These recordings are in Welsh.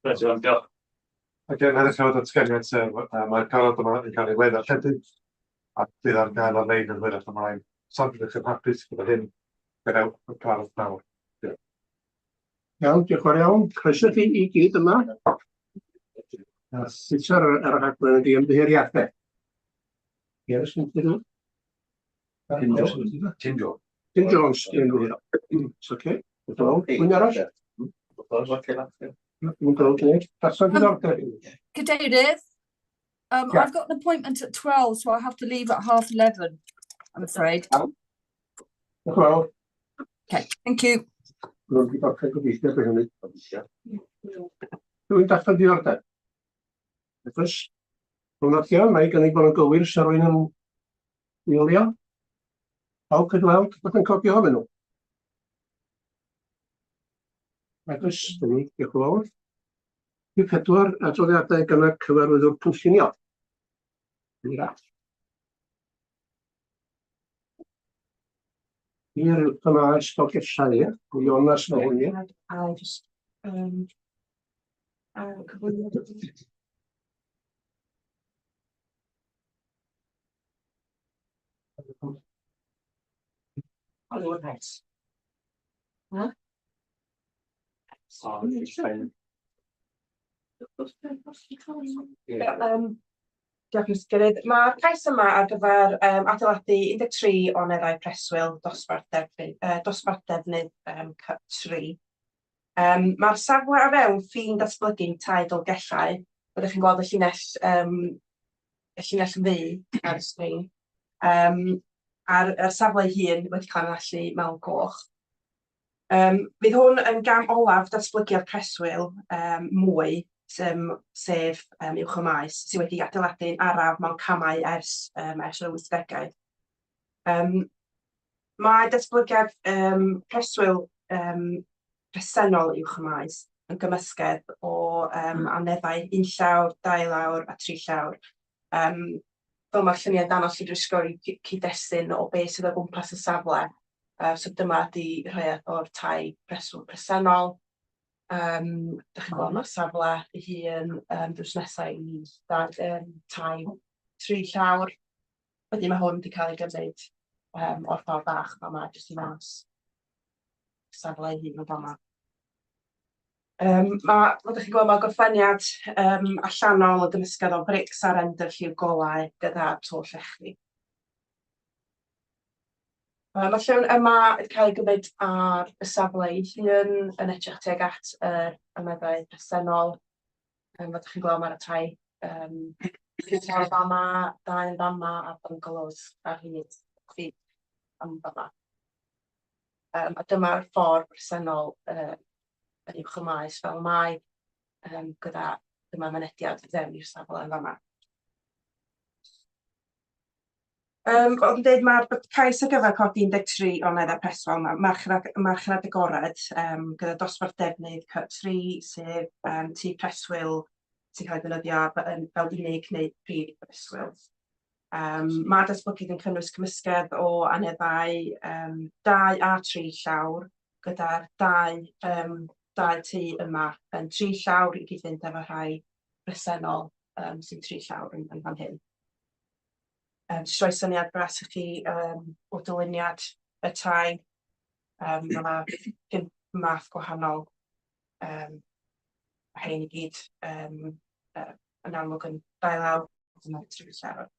Reit, iawn, diolch. Ac yn edrych ar y datganiad sef yy mae'r cyfarfod yma yn cael ei we-ddarlledu ac bydd ar gael ar-lein yn hwyrach ymlaen. Os ydych yn hapus gyda hyn, gwnewch y cyfarfod nawr. Diolch. Iawn, diolch yn fawr iawn. Croeso i chi i gyd yma. A sut ar, ar y rhaglen ydy ymddiheuriadau? Ie, os ydych chi'n Tim Jones. Tim Jones. Tim Jones, dwi'n ymddiheuro. It's okay. Pwy'n arall? Dwi'n gweld neb. Person diddordeb. Cadeirydd, Yeah. I've got an appointment at 12, so I have to leave at half 11, I'm afraid. Diolch yn fawr. Okay, thank you. Dwi'n wedi gorffen gobeithio by hynny. Dwi'n darllen diddordeb. Achos, rhwng allan, mae gynnig bod yn gywir, sa rwy'n yn wylio. Pawb cydweld, bod yn codi ohonyn nhw. Agos, dyn ni, diolch yn fawr. Rhif 4, adroddiadau gan y cyfarwyddwr cynllunio. Mira. I'r maes Dolgellau, ie? Gwionas na hwn, ie? A jyst yym a cyflwyno. Hollywood Heights. Huh? Yym diolch Mr Cadeirydd. Ma'r cais yma ar gyfer yym adeiladu 13 o aneddau preswyl dosbarth derbyn yy dosbarth defnydd yym cy tri. Yym ma'r safle o fewn ffin datblygu tai Dolgellau. Fyddwch chi'n gweld y llinell yym y llinell ddu ar y sgrin. Yym a'r yr safle ei hun wedi cael ei allu mewn coch. Yym fydd hwn yn gam olaf datblygiad preswyl yym mwy yym sef yym Uwch y Maes sy wedi adeiladu'n araf mewn camau ers yym ers yr wythdegau. Yym mae datblygiad yym preswyl yym presennol Uwch y Maes yn gymysgedd o yym aneddau unllawr, dau lawr a tri llawr. Yym fel ma'r lluniau'n dangos i drwy sgori cyd-destun o beth sydd o gwmpas y safle. Yy so dyma ydi rhai o'r tai preswyl presennol. Yym dach chi'n gweld ma'r safle ei hun yym drws nesa i da- yym tai tri llawr. Wedyn ma' hwn 'di cael ei gymryd yym o'r ffordd bach fama jyst i ddangos safle ei hun yn fama. Yym ma', fel dach chi'n gweld, ma' gorffeniad yym allanol o gymysgedd o brics a rendr lliw golau gyda to llechi. Yy ma'r llun yma wedi cael ei gymryd ar y safle ei hun yn edrych tuag at yr aneddau presennol. Yym fel dach chi'n gweld ma' 'na tai yym yn fama, dau yn fama a bungalows ar hyd chwith yn fama. Yym a dyma'r ffordd bresennol yy yn Uwch y Maes fel mae yym gyda dyma mynediad i fewn i'r safle yn fama. Yym fel o'n i'n deud ma'r b- cais ar gyfer codi 13 o anheddau preswyl ma' marchnad marchnad agored yym gyda dosbarth defnydd cy tri sef yym tŷ preswyl sy'n cael ei ddefnyddio f- yn fel unig neu prif breswyl. Yym ma' datblygiad yn cynnwys cymysgedd o anheddau yym dau a tri llawr gyda'r dau yym dau tŷ yma yn tri llawr i gyd-fynd efo rhai presennol yym sy'n tri llawr yn yn fan hyn. Yym jyst rhoi syniad bras i chi yym o dyluniad y tai. Yym ma' 'na pump math gwahanol yym a rhein i gyd yym yy yn amlwg yn dau lawr neu tri llawr.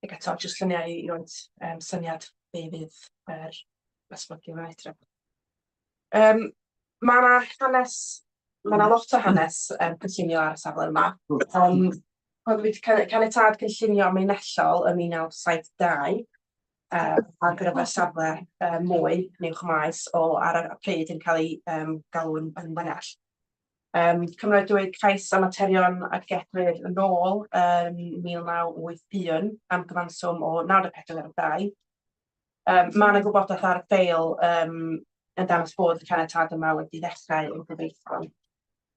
Ac eto jyst lluniau i roid yym syniad be fydd yr datblygu yma'n edrych. Yym ma' 'na hanes, ma' 'na lot o hanes yym cynllunio ar y safle yma. Yym rhoddwyd caniatâd cynllunio amlinellol ym 1972. Ar gyfer safle mwy yn uwch maes o ar y pryd yn cael ei galw'n yn Wenallt. Cymeradwywyd cais am materion a gedwir yn ôl yn 1981 am gyfanswm o 94 o dai. Ma' 'na gwybodaeth ar y ffeil yn dangos bod y caniatâd yma wedi ddechrau yn gyfreithlon.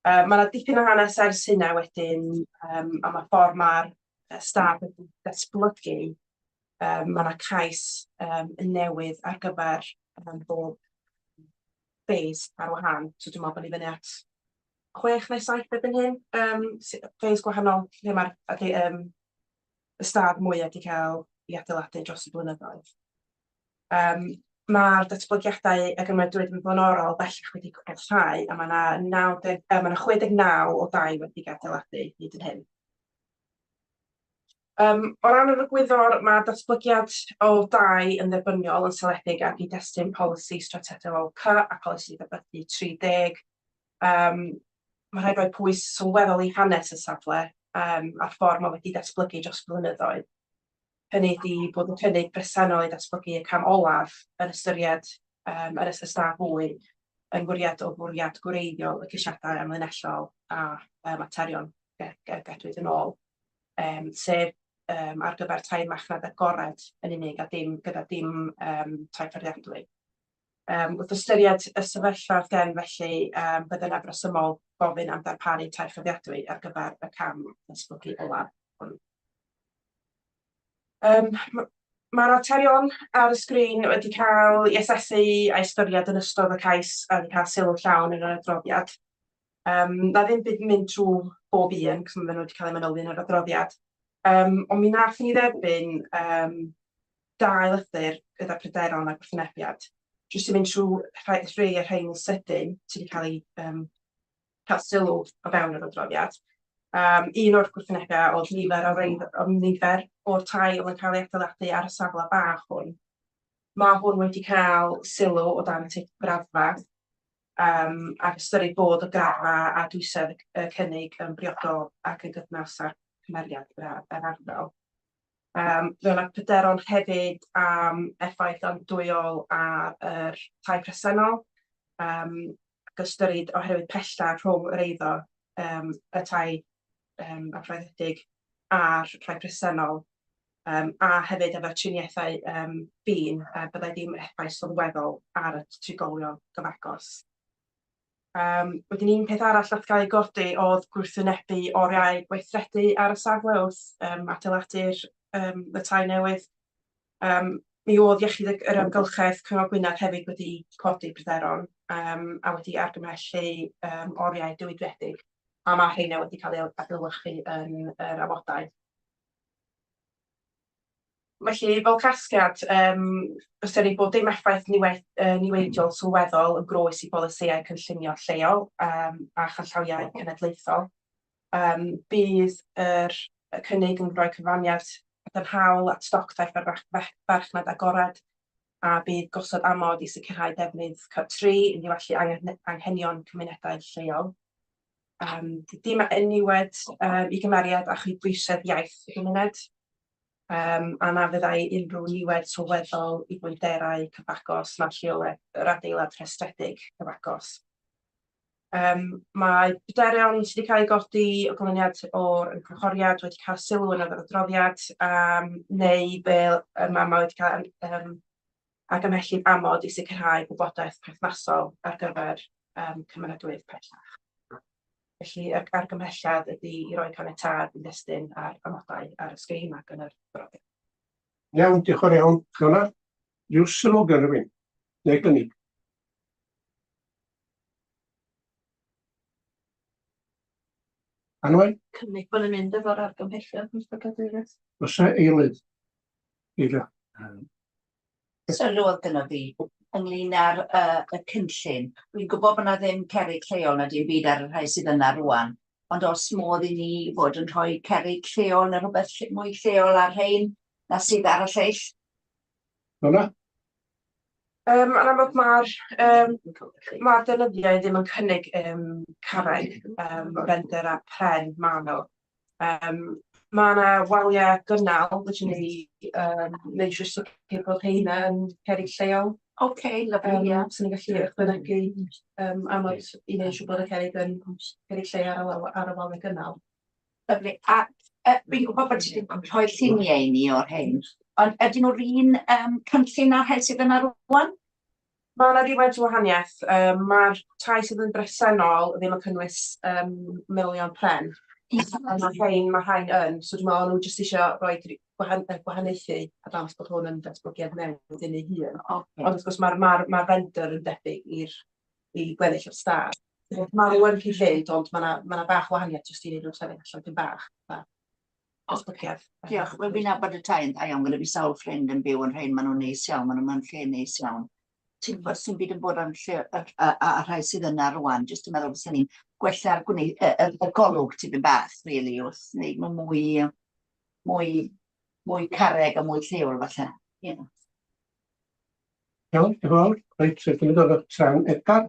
Ma' 'na dipyn o hanes ers hynna wedyn, am y ffordd ma'r stad wedi datblygu. Ma' 'na cais newydd ar gyfer bob phase ar wahân, so dwi'n meddwl bod ni fyny at 6 neu 7 erbyn hyn, phase gwahanol lle ma'r y stad mwyaf wedi cael ei adeiladu dros y blynyddoedd. Ma'r datblygiadau a gymeradwywyd yn flaenorol bellach wedi cwblhau, a ma' 'na 90, ma' 'na 69 o dai wedi adeiladu hyd yn hyn. O ran yr egwyddor, ma' datblygiad o dai yn dderbyniol yn seiliedig ar gyd-destun polisi strategol C a polisi datblygu 30. Ma' rhaid rhoi pwys sylweddol i hanes y safle a'r ffordd ma' wedi datblygu dros blynyddoedd. Hynny ydy bod y cynnig presennol i datblygu y cam olaf yn ystyried yr ystâd fwy yn fwriad o fwriad gwreiddiol y ceisiadau amlinellol a materion gedwyd yn ôl, sef ar gyfer tai marchnad agored yn unig a dim gyda dim tai fforddiadwy. Wrth ystyried y sefyllfa wrth gefn felly, byddai'n afresymol gofyn am ddarparu tai fforddiadwy ar gyfer y cam datblygu olaf hwn. Mae'r materion ar y sgrin wedi cael ei asesu a'i ystyried yn ystod y cais a wedi cael sylw llawn yn yr adroddiad. Na ddim byd yn mynd trwy bob un, cos maen nhw wedi cael eu manylu yn yr adroddiad. Ond mi wnaethon ni dderbyn dau lythyr gyda pryderon a gwrthwynebiad. Jyst i mynd trwy rhai o'r rhain yn sydyn sydd wedi cael eu cael sylw o fewn yr adroddiad. Un o'r gwrthwynebiau oedd nifer o rei, o nifer o'r tai oedd yn cael ei adeiladu ar y safle bach hwn. Mae hwn wedi cael sylw o dan y teitl graddfa, ac ystyried bod y graddfa a dwysedd y cynnig yn briodol ac yn gydnaws â'r cymeriad yr ardal. Fe oedd 'na pryderon hefyd am effaith andwyol ar yr tai presennol, ac ystyried oherwydd pellter rhwng yr eiddo, y tai arfaethedig a'r rhai presennol, a hefyd efo triniaethau ffin, byddai ddim effaith sylweddol ar y trigolion gyfagos. Wedyn un peth arall nath gael ei godi oedd gwrthwynebu oriau gweithredu ar y safle wrth adeiladu'r y tai newydd. Mi oedd Iechyd yr Amgylchedd Cyngor Gwynedd hefyd wedi codi pryderon a wedi argymhellu oriau diwygiedig, a ma' rheina wedi cael eu adlewyrchu yn yr amodau. Felly, fel casgliad, ystyried bod dim effaith niweidiol sylweddol yn groes i bolisïau cynllunio lleol a chanllawiau cenedlaethol. Bydd y cynnig yn rhoi cyfraniad cadarnhaol at stoc tai farchnad agored, a bydd gosod amod i sicrhau defnydd C3 yn diwallu anghenion cymunedau lleol. Dim niwed i gymeriad a chydbwysedd iaith y gymuned, a na fyddai unrhyw niwed sylweddol i fwynderau cyfagos na lleoliad yr adeilad rhestredig cyfagos. Mae pryderon sydd wedi cael eu godi o ganlyniad o'r ymgynghoriad wedi cael sylw yn yr adroddiad, neu fel mae wedi cael argymhellu'n amod i sicrhau gwybodaeth perthnasol ar gyfer cymeradwyaeth pellach. Felly, yr argymhelliad ydy i roi caniatâd i destun a'r amodau ar y sgrin ac yn yr adroddiad. Iawn, diolch yn fawr iawn. Fiona, rhyw sylw gan rhywun? Neu gynnig? Anwen? Cynnig bod yn mynd efo'r argymhelliad, Mr Cadeirydd. Oes 'na eilydd? Eilio. Sylw oedd gynno fi ynglyn â'r y cynllun. Dwi'n gwybod bod 'na ddim cerrig lleol na dim byd ar y rhai sydd yna rŵan, ond os modd i ni fod yn rhoi cerrig lleol neu rhywbeth mwy lleol ar rhein na sydd ar y lleill. Donna? Yn amlwg mae'r deunyddiau ddim yn cynnig carreg, render a pren maen nhw. Ma' 'na waliau gynnal, fedrwn ni neud siŵr sicr bod rheina yn cerrig lleol. Ocê, lyfli, ie. 'Swn i'n gallu ychwanegu amod i neud siŵr bod y cerrig yn cerrig lleol ar y waliau gynnal. Lyfli. A fi'n gwybod bod ti wedi rhoi lluniau i ni o'r hyn, ond ydyn nhw'r un cynllun â'r rhai sydd yna rŵan? Ma' 'na rywfaint o wahaniaeth. Ma'r tai sydd yn bresennol ddim yn cynnwys melion pren. Ond ma' rhain yn, so dwi'n meddwl o'n nhw jyst isio rhoi gwahaniaethu a dangos bod hwn yn datblygiad newydd yn ei hun. Ond wrth gwrs ma'r ma'r ma'r render yn debyg i gweddill o'r stad. Ma' nhw yn cyd-fynd, ond ma' 'na bach o wahaniaeth jyst i neud nhw sefyll allan dipyn bach fatha datblygiad. Diolch. Wel, fi'n nabod y tai yn dda iawn, gyda fi sawl ffrind yn byw yn rhain, maen nhw'n neis iawn, maen nhw mewn lle neis iawn. Ti'n gwybod, sy'n byd yn bod am lle, a rhai sydd yna rŵan, jyst yn meddwl fysa ni'n gwella'r gwneud, y golwg tipyn bach, really, wrth wneud nhw mwy carreg a mwy lleol, falle. Ie. Iawn, diolch yn fawr. Reit, so dwi'n dod at Edgar.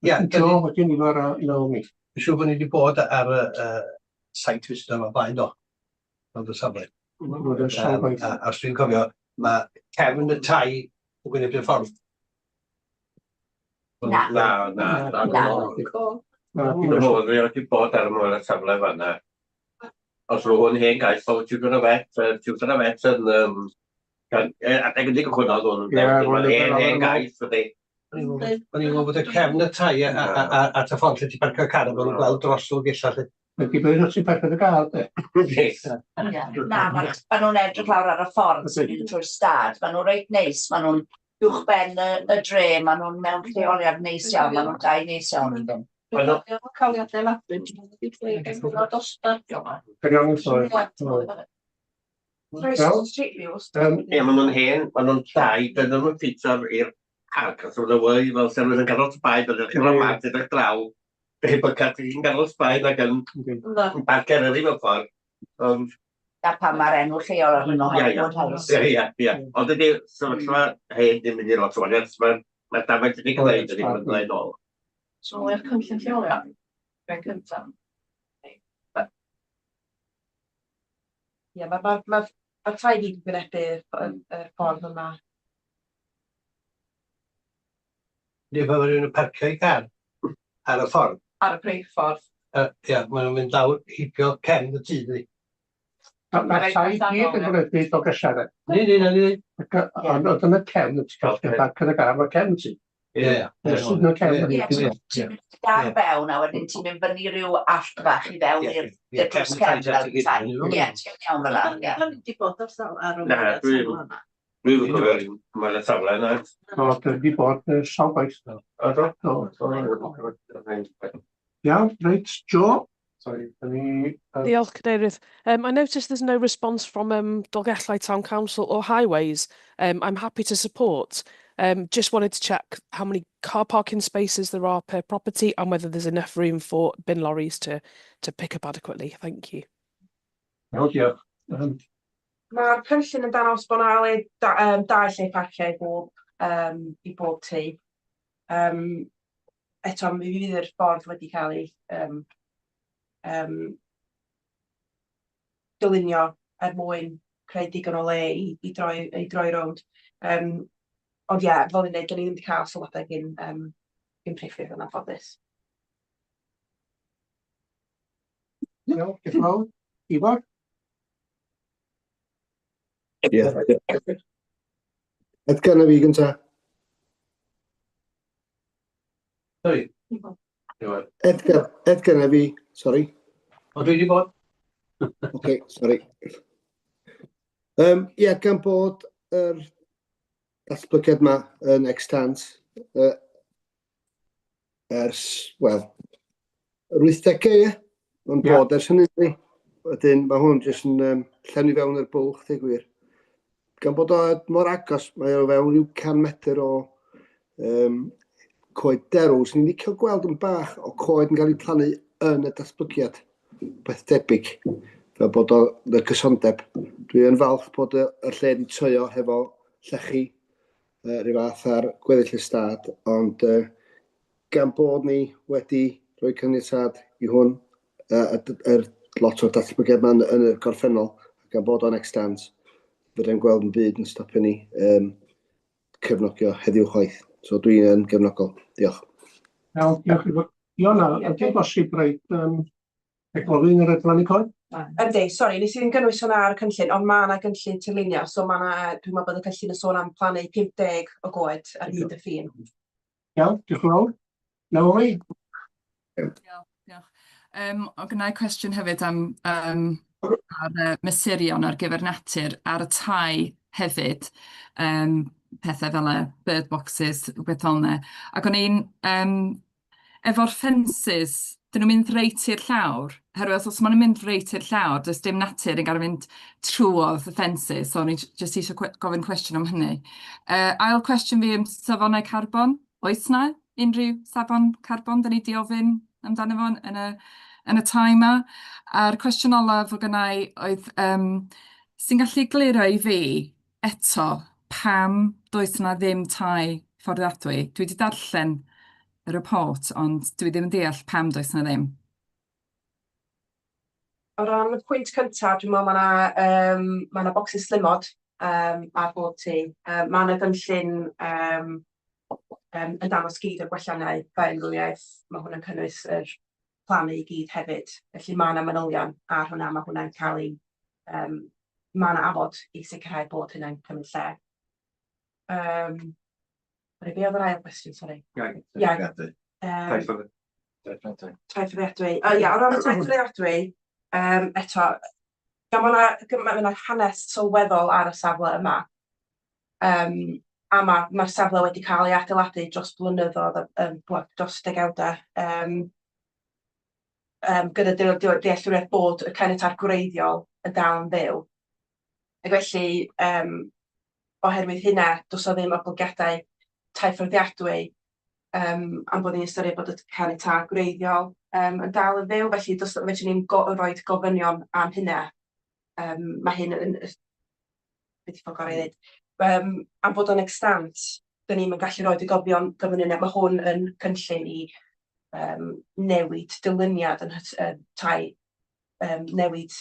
Ie. Jo, wedyn Ifor a Naomi. Dwi'n siŵr bod ni wedi bod ar y site visit yma blaen, do? Ond y safle. Bod yn sawl gwaith. A os dwi'n cofio, mae cefn y tai yn gwynebu'r ffordd. Na. Na. Na. Na. Dwi'n meddwl, dwi wedi bod ar ymwneud y safle fanna. Os rwy'n hwn hen gais, o Tudor y Vet, Tudor y Vet yn adeg ydi cychwynnodd hwn. Ie, Mae'n hen gais, ydi. O'n i'n meddwl bod y cefn y tai at y ffordd lle ti'n parcio car, a bod nhw'n gweld dros Dolgellau lle. Wedi bod os ti'n parcio dy gar, de. Ie. Na, ma' nhw'n edrych lawr ar y ffordd sy'n mynd trwy'r stad. Maen nhw'n reit neis, maen nhw'n uwchben y dre, maen nhw'n mewn lleoliad neis iawn, maen nhw'n dai neis iawn yndyn. Cael ei adeiladu, dosbarth yma. Perion yn. Rhoi street views. Ie, maen nhw'n hen, maen nhw'n llai, dyn nhw'n ffitio i'r parc, os yw'n fwy, fel sy'n rhywun yn ganol Sbaen, byddwch chi'n rhoi parc edrych draw. Felly bod cael chi'n ganol Sbaen ac yn parc Eryri mewn ffordd. Ond Na pam mae'r enw lleol ar hwnnw, Hollywood House. Ie. Ond ydy sefyllfa hen ddim mynd i lot o wahaniaeth, mae'r damwain wedi cael ei wneud, yn mynd ôl. So, i'r cynllun lleoliad, ben cyntaf. Ie, ma'r tai gyd yn gwynebu'r y ffordd yma. Neu pan mae rhywun yn parcio ei car ar y ffordd. Ar y prif ffordd. Ie, maen nhw'n mynd lawr heibio cefn y tŷ, dydi? Mae'r tai i gyd yn gwynebu Dolgellau, de. Ni. Ond oedd yn y cefn, ti'n cael parcio dy gar, mae cefn ti. Ie. Sydd yn y cefn. Ie, ti'n mynd gar fewn a wedyn ti'n mynd fyny rhyw allt fach i fewn i'r drws cefn fel tai. Ie, ti'n iawn fel 'na, ie. O'n i wedi bod ar sawl ar Na, dwi'n cofio mae'r safle yna. Do, dwi wedi bod sawl gwaith. O, do? Do. Iawn, reit, Jo. Sorry, dyn ni. Diolch, Cadeirydd. I noticed there's no response from Dolgellau Town Council or Highways. I'm happy to support. Just wanted to check how many car parking spaces there are per property and whether there's enough room for bin lorries to pick up adequately. Thank you. Iawn, diolch. Mae'r cynllun yn dangos bod 'na le dau lle parcio i bob tŷ. Eto, mi fydd yr ffordd wedi cael ei dylunio er mwyn creu digon o le i droi rownd. Ond ie, fel ni'n dweud, dyn ni ddim wedi cael sylwadau gyn priffyrdd yn anffodus. Iawn, diolch yn fawr. Ifor? Ie. Edgar na fi gynta. Sori. Edgar na fi, sorry. O, dwi wedi bod. Oce, sorry. Ie, gan bod yr datblygiad yma yn extant ers, wel, yr 80au, ie? Mae'n bod ers hynny. Yndi? Wedyn, mae hwn jyst yn llenwi fewn yr bwlch, dweud gwir. Gan bod o mor agos, mae o fewn rhyw 100 metr o coed derw. Swn i'n licio gweld yn bach o coed yn cael eu plannu yn y datblygiad. Beth debyg, fel bod o y cysondeb. Dwi yn falch bod y lle wedi toio hefo llechi rhyw fath ar gweddill y stad, ond gan bod ni wedi rhoi caniatâd i hwn, yr lot o'r datblygiad 'ma yn y gorffennol, gan bod o'n extant, fedrai'm gweld yn byd yn stopio ni um, cefnogio heddiw chwaith. So dwi yn gefnogol. Diolch. Iawn, diolch i fod. Iona, ydy'n bosib rhaid um, egolyn yr adran i coed? Yndi, sori, nes i ddim gynnwys hwnna ar y cynllun, ond mae yna gynllun tirlunio, so mae yna, dwi'n meddwl bod y cynllun yn sôn am plannu 50 o goed ar hyd y ffin. Iawn, diolch yn fawr. Naomi? Diolch, diolch. O' gynna i cwestiwn hefyd am yym ar y mesurion ar gyfer natur ar y tai hefyd, pethe fel y bird boxes, rwbeth fel 'na. Ac o'n i'n yym efo'r ffensys, 'dyn nhw'n mynd reit i'r llawr? Oherwydd os maen nhw'n mynd reit i'r llawr, does dim natur yn gorfod mynd trwodd y ffensys, so o'n i jyst eisiau gofyn cwestiwn am hynny. Ail cwestiwn fi am safonau carbon. Oes 'na unrhyw safon carbon 'dan ni 'di ofyn amdano fo yn y yn y tai 'ma? A'r cwestiwn olaf o' gynna i oedd yym sy'n gallu egluro i fi eto pam does 'na ddim tai fforddiadwy? Dwi 'di darllen y report ond dwi ddim yn deall pam does 'na ddim. O ran y pwynt cyntaf, dwi'n meddwl mae 'na yym ma' 'na bocsys slimod yym ar bob tŷ. Yym ma' 'na gynllun yym yym yn dangos gyd o'r gwelliannau bioamrywiaeth. Ma' hwn yn cynnwys yr plannu i gyd hefyd. Felly ma' 'na manylion ar hwnna, ma' hwnna'n cael ei yym ma' 'na amod i sicrhau bod hynna'n cymryd lle. Yym sori, be oedd yr ail gwestiwn, sori? Iaith. Iaith. Yym. Tai fforddiadwy. O ia, o ran y tai fforddiadwy, yym eto, gan bo' 'na ma' 'na hanes sylweddol ar y safle yma, yym a ma' ma'r safle wedi cael ei adeiladu dros blynyddoedd, yym wel, dros degawdau, yym yym gyda dealltwriaeth bod y caniatâd gwreiddiol yn dal yn fyw. Ac felly, yym oherwydd hynna, does 'na ddim oblygiadau tai fforddiadwy yym am bod ni'n ystyried bod y caniatâd gwreiddiol yym yn dal yn fyw, felly does fedrwn ni'm roid gofynion am hynna. Yym ma' hyn yn be 'di ffordd gorau i ddeud? Yym am bod o'n extant, 'dan ni'm yn gallu roid y gofion gofynion. Ma' hwn yn cynllun i yym newid dyluniad yn hyt- yy tai yym newid.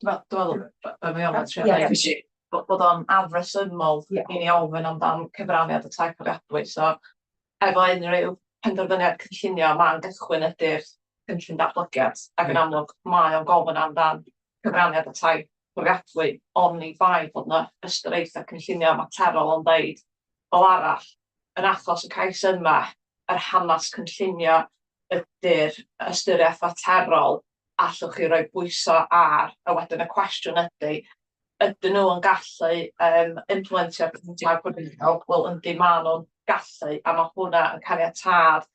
Dwi'n meddwl be mae o'n trio ddeud ydy bod o'n afresymol i ni ofyn amdan cyfraniad y tai fforddiadwy. So efo unrhyw penderfyniad cynllunio, man gychwyn ydy'r cynllun datblygiad, ac yn amlwg mae o'n gofyn amdan cyfraniad y tai fforddiadwy, oni bai bod 'na ystyriaethau cynllunio materol yn deud fel arall. Yn achos y cais yma, yr hanes cynllunio ydy'r ystyriaeth faterol allwch chi roi bwyso ar, a wedyn y cwestiwn ydy, ydyn nhw yn gallu yym implementio'r cynlluniau gwreiddiol? Wel yndi, maen nhw'n gallu, a ma' hwnna yn caniatâd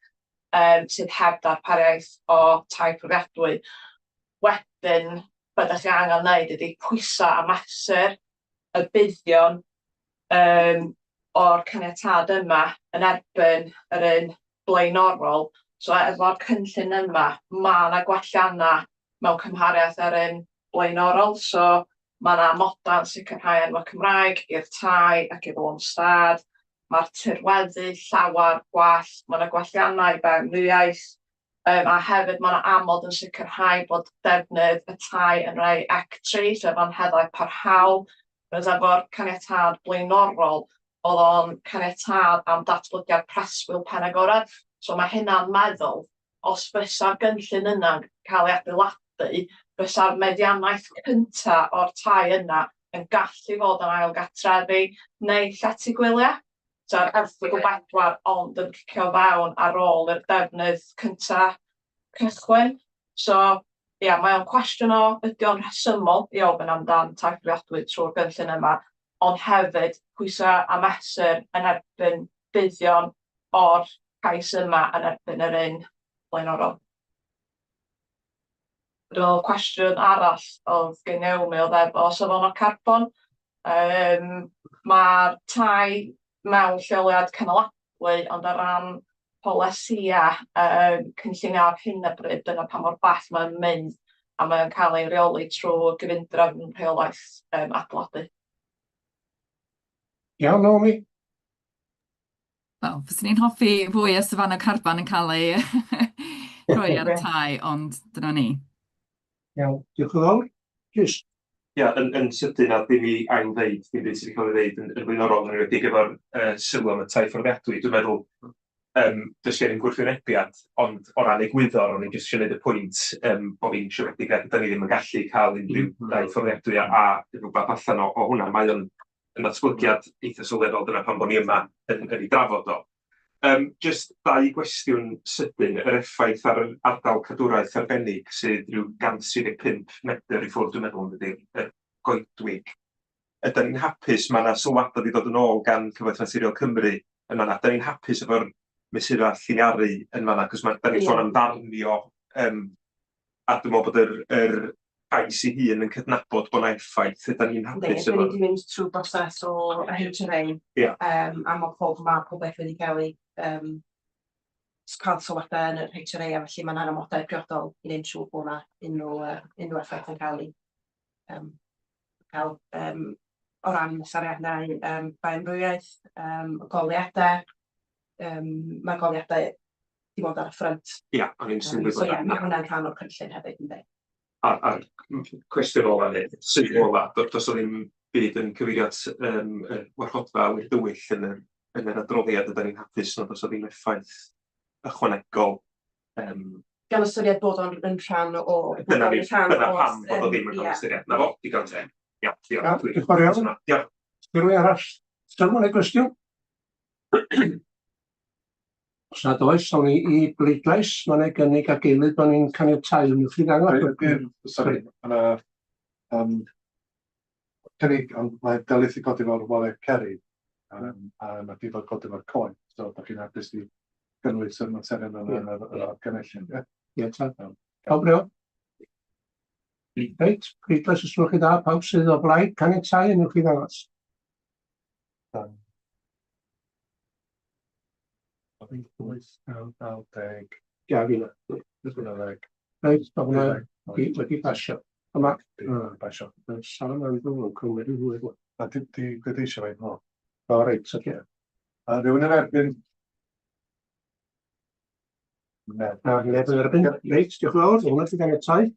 yym sydd heb darpariaeth o tai fforddiadwy. Wedyn, be dach chi angen wneud ydy pwyso a mesur y buddion yym o'r caniatâd yma yn erbyn yr un blaenorol. So efo'r cynllun yma, ma' 'na gwelliannau mewn cymhariaeth â'r un blaenorol, so ma' 'na amodau yn sicrhau enwau Cymraeg i'r tai ac i'r lôn stad, ma'r tirweddu llawer gwell, ma' 'na gwelliannau i bioamrywiaeth, yym a hefyd ma' 'na amod yn sicrhau bod defnydd y tai yn rhai ec tri, sef anheddau parhaol. Whereas efo'r caniatâd blaenorol, oedd o'n caniatâd am datblygiad preswyl penagored. So ma' hynna'n meddwl, os fysa'r gynllun yna'n cael ei adeiladu, fysa'r meddiannaeth cynta o'r tai yna yn gallu fod yn ail gartrefi neu llety gwyliau. So yr erthygl bedwar ond yn cicio fewn ar ôl i'r defnydd cynta cychwyn. So ia, mae o'n cwestiwn o ydy o'n rhesymol i ofyn amdan tai fforddiadwy trwy'r gynllun yma, ond hefyd pwyso a mesur yn erbyn buddion o'r cais yma yn erbyn yr un blaenorol. Dwi'n meddwl cwestiwn arall oedd gen Naomi oedd efo safonau carbon. Yym ma'r tai mewn lleoliad cynaladwy, ond o ran polisïau yym cynllunio ar hyn o bryd, dyna pa mor bell mae'n mynd, a mae o'n cael ei reoli trwy gyfundrefn rheolaeth yym adeiladu. Iawn, Naomi? Wel, fyswn i'n hoffi fwy o safonau carbon yn cael eu rhoi ar y tai, ond dyna ni. Iawn, diolch yn fawr. Rhys? Ia, yn yn sydyn a ddim i ail ddeud dim byd sydd wedi cael ei ddeud yn yn flaenorol, yn enwedig efo'r yy sylw am y tai fforddiadwy, dwi'n meddwl yym does gen i'm gwrthwynebiad, ond o ran egwyddor, o'n i jyst isio wneud y pwynt yym bo' fi'n siomedig nad ydan ni ddim yn gallu cael unrhyw dai fforddiadwy a a rywbeth allan o o hwnna. Mae o'n yn ddatblygiad eitha sylweddol, dyna pam bod ni yma yn yn ei drafod o. Yym jyst dau gwestiwn sydyn, yr effaith ar yr ardal cadwraeth arbennig sydd ryw 135 medr i ffwrdd dwi'n meddwl yn dydi, y goedwig. Ydan ni'n hapus, mae 'na sylwadau wedi dod yn ôl gan Cyfoeth Naturiol Cymru yn fan'na, ydan ni'n hapus efo'r mesurau lliniaru yn fan'na, achos ma' 'dan ni'n sôn am ddarnio yym a dwi'n meddwl bod yr yr cais ei hun yn cydnabod bod 'na effaith, ydan ni'n Yndi, hapus dan efo... ni 'di mynd trwy broses o HRA. Ia. A ma' pob ma' pob beth wedi cael ei yym cael sylwadau yn yr HRA, a felly ma' 'na amodau priodol i wneud yn siŵr bod 'na unrhyw yy unrhyw effaith yn cael ei yym cael yym o ran mesuriadau yym bioamrywiaeth, yym goleuadau, yym ma'r goleuadau dim ond ar y ffrynt. Ia, o'n i'n sylwi So bod ie, 'na... ma' hwnna'n rhan o'r cynllun hefyd yndi. A'r cwestiwn ola neu sylw ola, does 'na ddim byd yn cyfeirio at yym y warchodfa awyr dywyll yn yr yn yr adroddiad, ydan ni'n hapus nad oes 'na ddim effaith ychwanegol yym... Gan ystyried bod o'n yn rhan o... Dyna ni, rhan dyna o'r pam bod o ddim yn cael ie. ei ystyried. 'Na fo, digon teg. Iawn, diolch. Iawn, diolch yn fawr iawn. Diolch. Rhywun arall? Sylw neu gwestiwn? Os nad oes, awn ni i bleidlais. Mae 'na gynnig ac eilydd bod ni'n caniatáu. Wnewch chi ddangos? Sori, ma' 'na yym cynnig, ond mae Delyth 'di codi fo'r waliau cerrig, yym a ma' 'di fod codi fo'r coed, so dach chi'n hapus i gynnwys y materion yna yn yr yr argymhelliad, ie? Ie, ta. Pawb yn iawn? Reit, pleidlais os gwelwch chi dda, pawb sydd o blaid caniatáu, wnewch chi ddangos? 8, 9, 9, 10. Ia, fi 'na. 11. Reit, ma' hwnna wedi pasio. A ma'... Pasio. Mae Sara Mandel yn cymryd yn hwyr. A di di pleidleisio fi, o. O, reit, oce. A rhywun yn erbyn? Neb. Na, neb yn erbyn. Reit, diolch yn fawr. Hwnna 'di ganiatáu.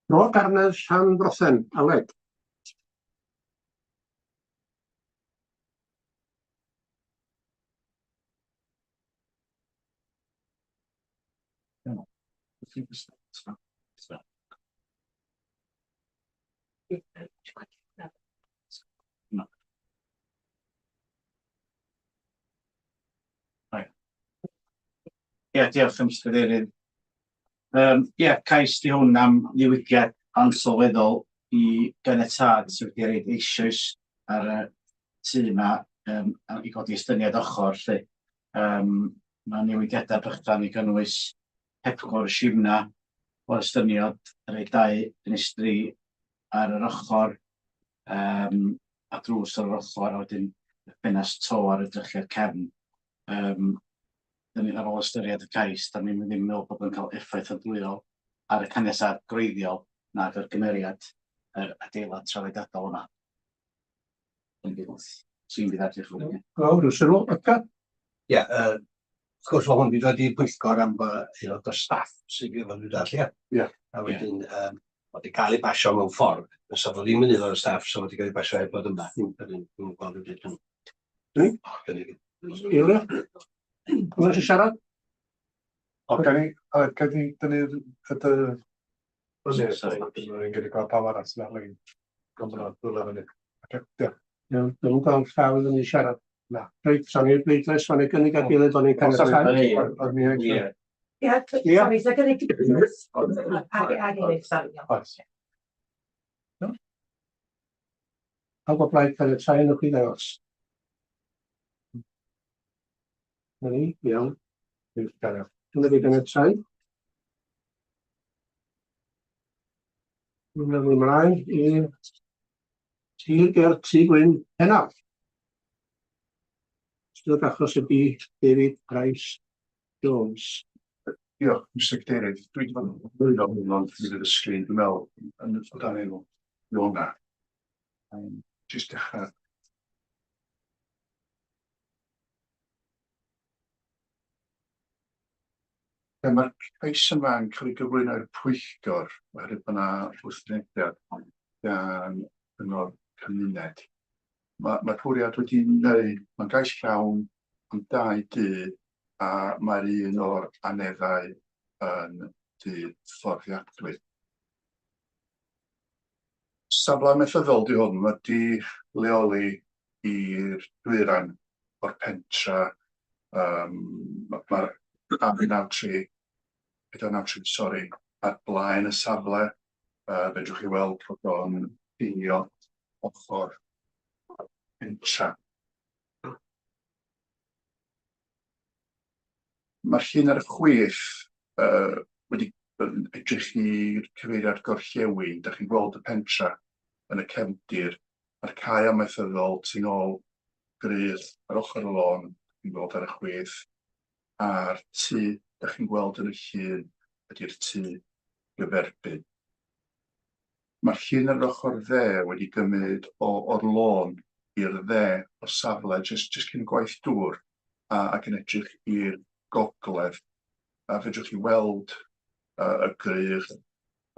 Bro Garnedd Llanfrothen, Aled. Ie, diolch Mr Cadeirydd. Ie, cais 'di hwn am ddiwygiad ansylweddol i ganiatâd sydd wedi ei roid eisoes ar y tŷ 'ma yym i godi estyniad ochr 'lly. Yym ma' newidiadau bychan i gynnwys hepgor y shimna o'r estyniad, rhoi dau ffenestri ar yr ochr yym a drws ar yr ochr a wedyn y ffenast to ar y drychiad cefn. Yym 'dan ni ar ôl ystyried y cais, 'dan ni'm ddim yn meddwl bod o'n cael effaith andwyol ar y caniatâd gwreiddiol nag ar gymeriad yr adeilad traddodiadol yma. Sy'n bydd ar diolch. Wel, rhyw sylw, Edgar? Ie, yy, wrth gwrs, mae hwn wedi dod i'r pwyllgor am aelod o staff sydd efo nhw dall, ie? Ie. A wedyn, yym, wedi cael ei basio mewn ffordd, fysa fo ddim yn aelod o staff, so wedi cael ei basio heb fod yma. Wedyn, dwi'm yn gweld dim byd yn... Dwi? Eilio? Rhywun eisiau siarad? O, gawn ni, gawn ni dynnu'r y dy... Sori. Dwi'n gyda gweld pawb arall sydd ar-lein. Ond ma' rhywle fyny. Ocê, diolch. Iawn, dwi'm yn gweld llaw i fyny i siarad. Na. Reit, awn ni'r bleidlais, mae'n ei gynnig ag eilydd bod ni'n caniatáu. Ie. Ie, sori, so gynnig ag eilydd, sori. Oes. Pawb o blaid caniatáu, newch chi ddangos. Na ni, iawn. Dyna fi ganiatáu. Dwi'n meddwl ymlaen i tir ger Tŷ Gwyn Pennaf. Swyddog achos ydy David Price Jones. Diolch, Mr Cadeirydd. Dwi wedi bod yn gwylio hwn ond mi fydd y sgrin, dwi'n meddwl, yn o dan enw Iona. Jyst dechrau. Ie, mae'r cais yma yn cael ei gyflwyno i'r pwyllgor oherwydd bod yna wrthwynebiad gan Gyngor Cymuned. Mae'r ma bwriad wedi wneud, mae'n gais llawn am dau dŷ a mae'r un o'r aneddau yn dŷ fforddiadwy. Safle amaethyddol 'di hwn, mae 'di leoli i'r dwyrain o'r pentra, yym ma'r A93, 493 sori, ar blaen y safle, yy fedrwch chi weld bod o'n ffeinio ochr pentra. Mae'r llun ar y chwith yy wedi yn edrych i'r cyfeiriad gorllewin. Dach chi'n gweld y pentra yn y cefndir, a'r cae amaethyddol tu ôl grydd ar ochr y lôn, dach chi'n gweld ar y chwith, a'r tŷ dach chi'n gweld yn y llun ydy'r tŷ gyferbyn. Mae'r llun ar yr ochr dde wedi gymryd o o'r lôn i'r dde o'r safle jyst jyst cyn y gwaith dŵr a ac yn edrych i'r gogledd a fedrwch chi weld yy y gwrych,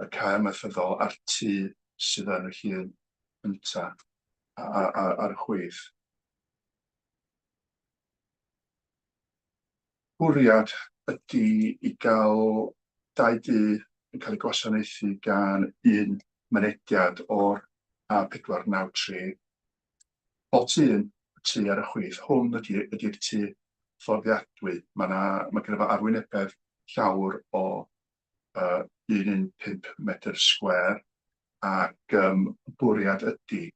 y cae amaethyddol a'r tŷ sydd yn y llun cynta a- a- ar y chwith. Bwriad ydy i gael dau dŷ yn cael eu gwasanaethu gan un mynediad o'r A493. Plot un, y tŷ ar y chwith, hwn ydy, ydy'r tŷ fforddiadwy. Mae 'na, mae gynno fo arwynebedd llawr o yy 115 medr sgwêr ac yym y bwriad ydy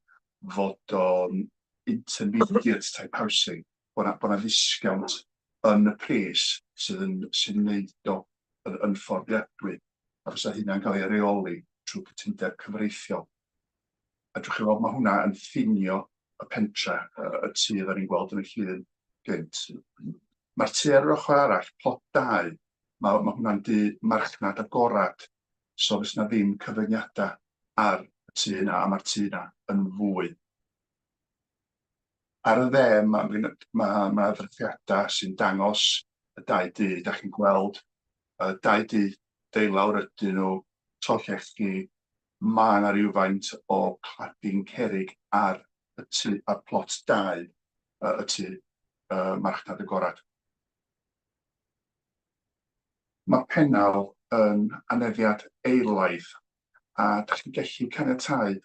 fod o'n intermediate type housing, bod 'na bod 'na ddisgownt yn y pris sydd yn sy'n wneud o yn yn fforddiadwy, a fysa hynna'n cael ei reoli trwy cytundeb cyfreithiol. A drwch chi weld, mae hwnna yn ffinio y pentre, y tŷ oedden ni'n gweld yn y llun gynt. Mae'r tŷ ar yr ochr arall, plot 2, mae, mae hwnna'n dŷ marchnad agorad, so fysa 'na ddim cyfyngiadau ar y tŷ yna, a mae'r tŷ yna yn fwy. Ar y dde, mae ma' ma' ddrychiadau sy'n dangos y dau dŷ. Dach chi'n gweld y dau dŷ deulawr ydyn nhw, to llechi, mae 'na rywfaint o cladding cerrig ar y tŷ, ar plot dau y tŷ marchnad agorad. Mae Pennal yn aneddiad eilaidd a dach chi'n gallu caniatáu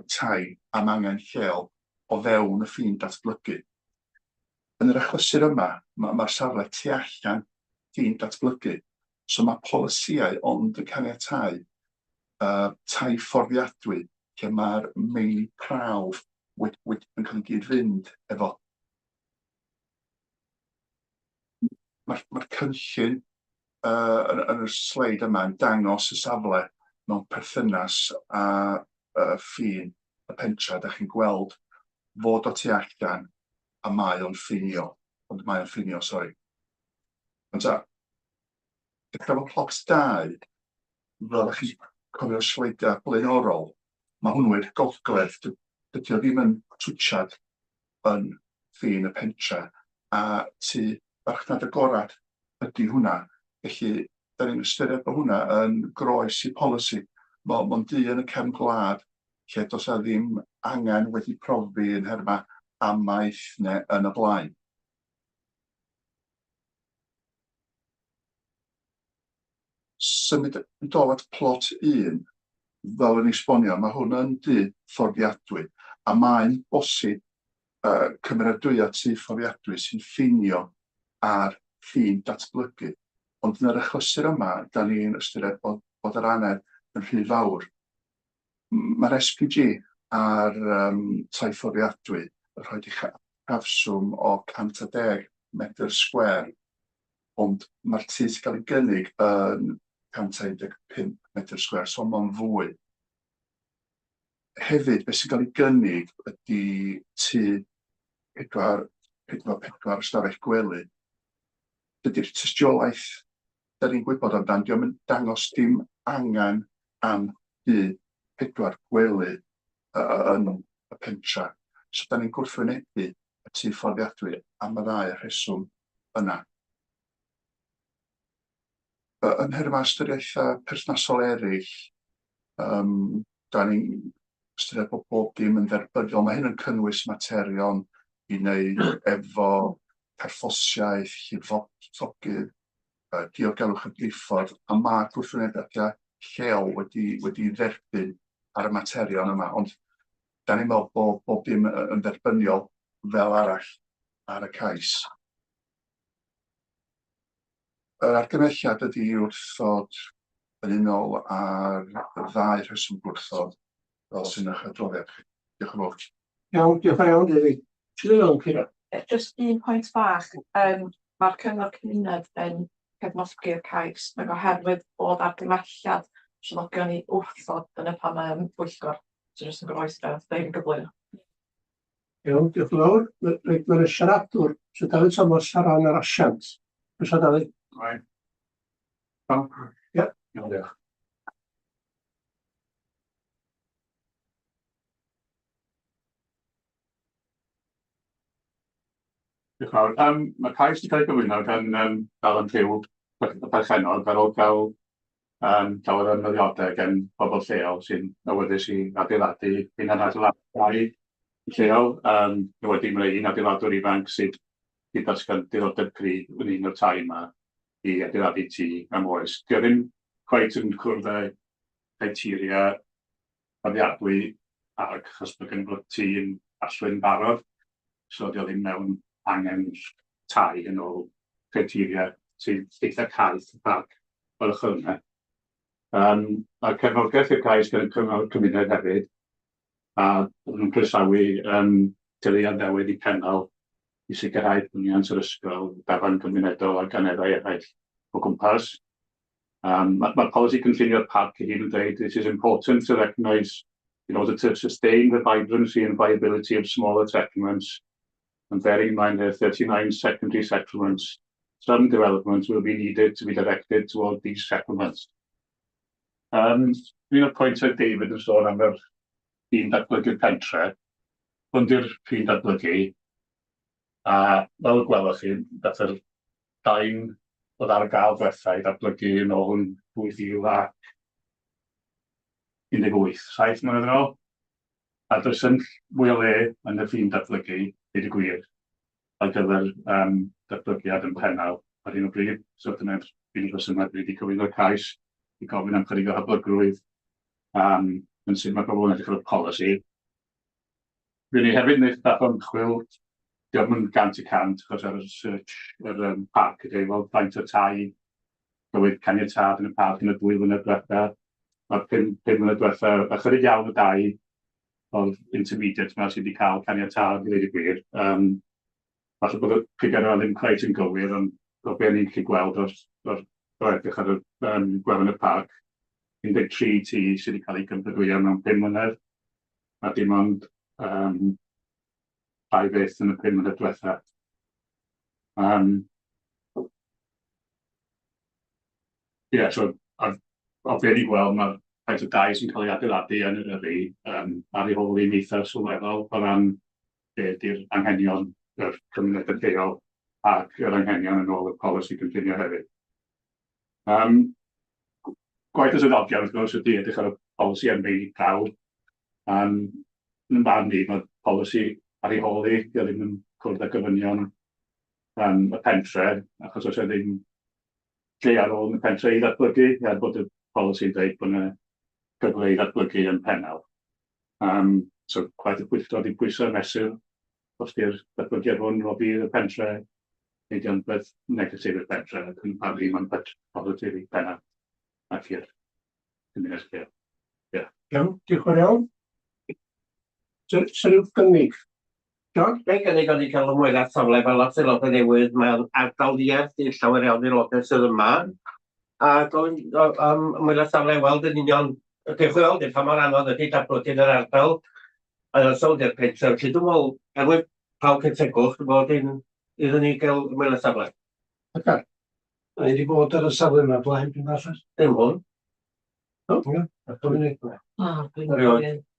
tai am angen lleol o fewn y ffin datblygu. Yn yr achlysur yma, mae'r safle tu allan ffin datblygu, so mae polisïau ond yn caniatáu tai fforddiadwy lle mae'r meini prawf yn cael ei gyd-fynd efo. Mae'r ma cynllun uh, yn, yn y sleid yma yn dangos y safle mewn perthynas â uh, ffin y pentra. Da chi'n gweld fod o tu allan a mae o'n ffinio, ond mae o'n ffinio, sori. Ond ta, dechrau efo plot 2, fel ydych chi'n cofio'r sleidiau blaenorol, mae hwnnw i'r gogledd, dydy o ddim yn twtsiad yn ffin y pentre, a tŷ farchnad agorad ydy hwnna. Felly, da ni'n ystyried bod hwnna yn groes i polisi. Mae o'n dŷ yn y cefn gwlad lle does 'na ddim angen wedi profi yn nhermau amaeth neu yn y blaen. Symud yn dol at plot un, fel o'n i'n esbonio, mae hwn yn dŷ fforddiadwy a mae'n bosib uh, cymeradwyo tŷ fforddiadwy sy'n ffinio ar ffin datblygu. Ond yn yr achlysur yma, da ni'n ystyried bod, bod yr anedd yn rhy fawr. Mae'r SPG ar um, tai fforddiadwy yn rhoi uchafswm o 110 medr sgwêr ond mae'r tŷ sy'n cael ei gynnig yn 115 metr sgwêr, so mae'n fwy. Hefyd, beth sy'n cael ei gynnig ydy tŷ pedwar, pedwar, pedwar ystafell gwely. Dydy'r tystiolaeth da ni'n gwybod amdan, dio'm yn dangos dim angen am dŷ pedwar gwely yn y pentra. So da ni'n gwrthwynebu y tŷ fforddiadwy am y ddau rheswm yna. Yn nhermau ystyriaethau perthnasol eraill, yym dan ni'n ystyried bod bob dim yn dderbyniol. Mae hyn yn cynnwys materion i wneud efo carthffosiaeth, llifogydd, diogelwch y briffordd, a ma' gwrthwynebiadau lleol wedi wedi dderbyn ar y materion yma, ond dan ni'n meddwl bod bob dim yn dderbyniol fel arall ar y cais. Yr argymhelliad ydy i wrthod yn unol â'r ddau rheswm gwrthod fel sy'n eich adroddiad chi. Diolch yn fawr. Iawn, diolch yn iawn, David. Ti'n iawn, Ceira? Jyst un pwynt bach, mae'r cyngor cymuned yn cefnogi'r cais, ac oherwydd bod argymhelliad swyddogion i wrthod, dyna pam mae o'n bwyllgor, so jyst yn groes i beth David yn gyflwyno. Iawn, diolch yn fawr. Reit, mae'r siaradwr, Sir Dafydd Thomas ar ran yr asiant. Croeso Dafydd. Right. Iawn. Ie. Iawn, diolch. Diolch yn fawr. Um, mae cais wedi cael ei gyflwyno gan um, Alan Pugh, y perchennog, ar ôl cael llawer o ymweliadau gan bobl lleol sy'n awyddus i adeiladu hunan adeiladau lleol. Wedi mae un adeiladwr ifanc sydd wedi datgan diddordeb cryf yn un o'r tai yma i adeiladu tŷ am oes. Dio ddim cweit yn cwrdd â criteria fforddiadwy ac achos bod gen fo tŷ yn Allwyn barod, so dio ddim mewn angen tai yn ôl criteria sy'n eitha caeth y parc o'r ochr yna. Mae cefnogaeth i'r cais gan y cyngor cymuned hefyd, a byddwn nhw'n croesawu teulu addewid i Pennal i sicrhau ffyniant yr ysgol, dafarn gymunedol ac aneddau eraill o gwmpas. Mae'r ma polisi cynllunio'r parc ei hun yn dweud, it is important to recognise in order to sustain the vibrancy and viability of smaller settlements, and bearing in mind there are 39 secondary settlements, some development will be needed to be directed toward these settlements. Un o'r pwyntiau David yn sôn am yr un datblygu'r pentre, hwn di'r ffin datblygu, a fel y gwelwch chi, dath yr dain oedd ar gael diwetha i ddatblygu yn ôl yn 2018, saith mlynedd yn ôl, a does yn mwy o le yn y ffin datblygu, deud y gwir, ar gyfer datblygiad yn Pennal ar hyn o bryd. So dyna'r unig resymau dwi wedi cyflwyno'r cais i gofyn am chydig o hyblygrwydd yn sut mae pobl yn edrych ar y polisi. Fy ni hefyd wneud bach o ymchwil, diolch yn 100% achos ar y search yr parc ydy, wel faint o tai gywyd caniatâd yn y parc yn y 2 flynedd diwetha. Mae'r 5 mlynedd diwetha, ychydig iawn o dai o'r intermediate 'ma sydd wedi cael caniatâd i ddweud y gwir. Falle bod y ffigurau ddim cweit yn gywir, ond o be ni'n gallu gweld o'r, or, o edrych ar y gwefan y parc, 13 tŷ sydd wedi cael eu cymeradwyo mewn 5 mlynedd, a dim ond 2 beth yn y 5 mlynedd diwetha. Ie, so o be ni'n gweld, mae'r faint o dai sy'n cael ei adeiladu yn Eryri ar ei hôl hi'n eitha sylweddol o ran be ydy'r anghenion yr cymunedau lleol ac yr anghenion yn ôl y polisi cynllunio hefyd. Gwaith y swyddogion, wrth gwrs, ydy edrych ar y polisi ar meini prawf. Yn barn ni, mae'r polisi ar ei hôl hi, dio ddim yn cwrdd â gofynion y pentre, achos oes e ddim lle ar ôl yn y pentre i ddatblygu, er bod y polisi'n dweud bod yna gyfle i ddatblygu yn Pennal. So gwaith y pwyllgor 'di pwyso a mesur os 'di'r datblygiad hwn o fudd y pentre neu 'di o'n beth negatif i'r pentre, ac yn barn i mae'n beth positif i Pennal ac i'r gymuned lleol. Ie. Iawn, diolch yn fawr iawn. Sa ryw gynnig? John? Be gynnig o'n i cael ymweliad safle fel lot aelodau newydd, mae'n ardal ddiarth i llawer iawn aelodau sydd yma. A gofyn am ymweliad safle i weld yn union, gewch chi weld pa mor anodd ydy datblygu yn yr ardal. A sownd i'r pentref, felly dwi'n meddwl, er mwyn pawb cael tegwch, dwi'n meddwl dim iddyn ni gael ymweliad safle. Oce. O'n i wedi bod ar y safle yma blaen, dwi'n falle. Dim hwn. Do? Ie. Ah, dwi'n cofio.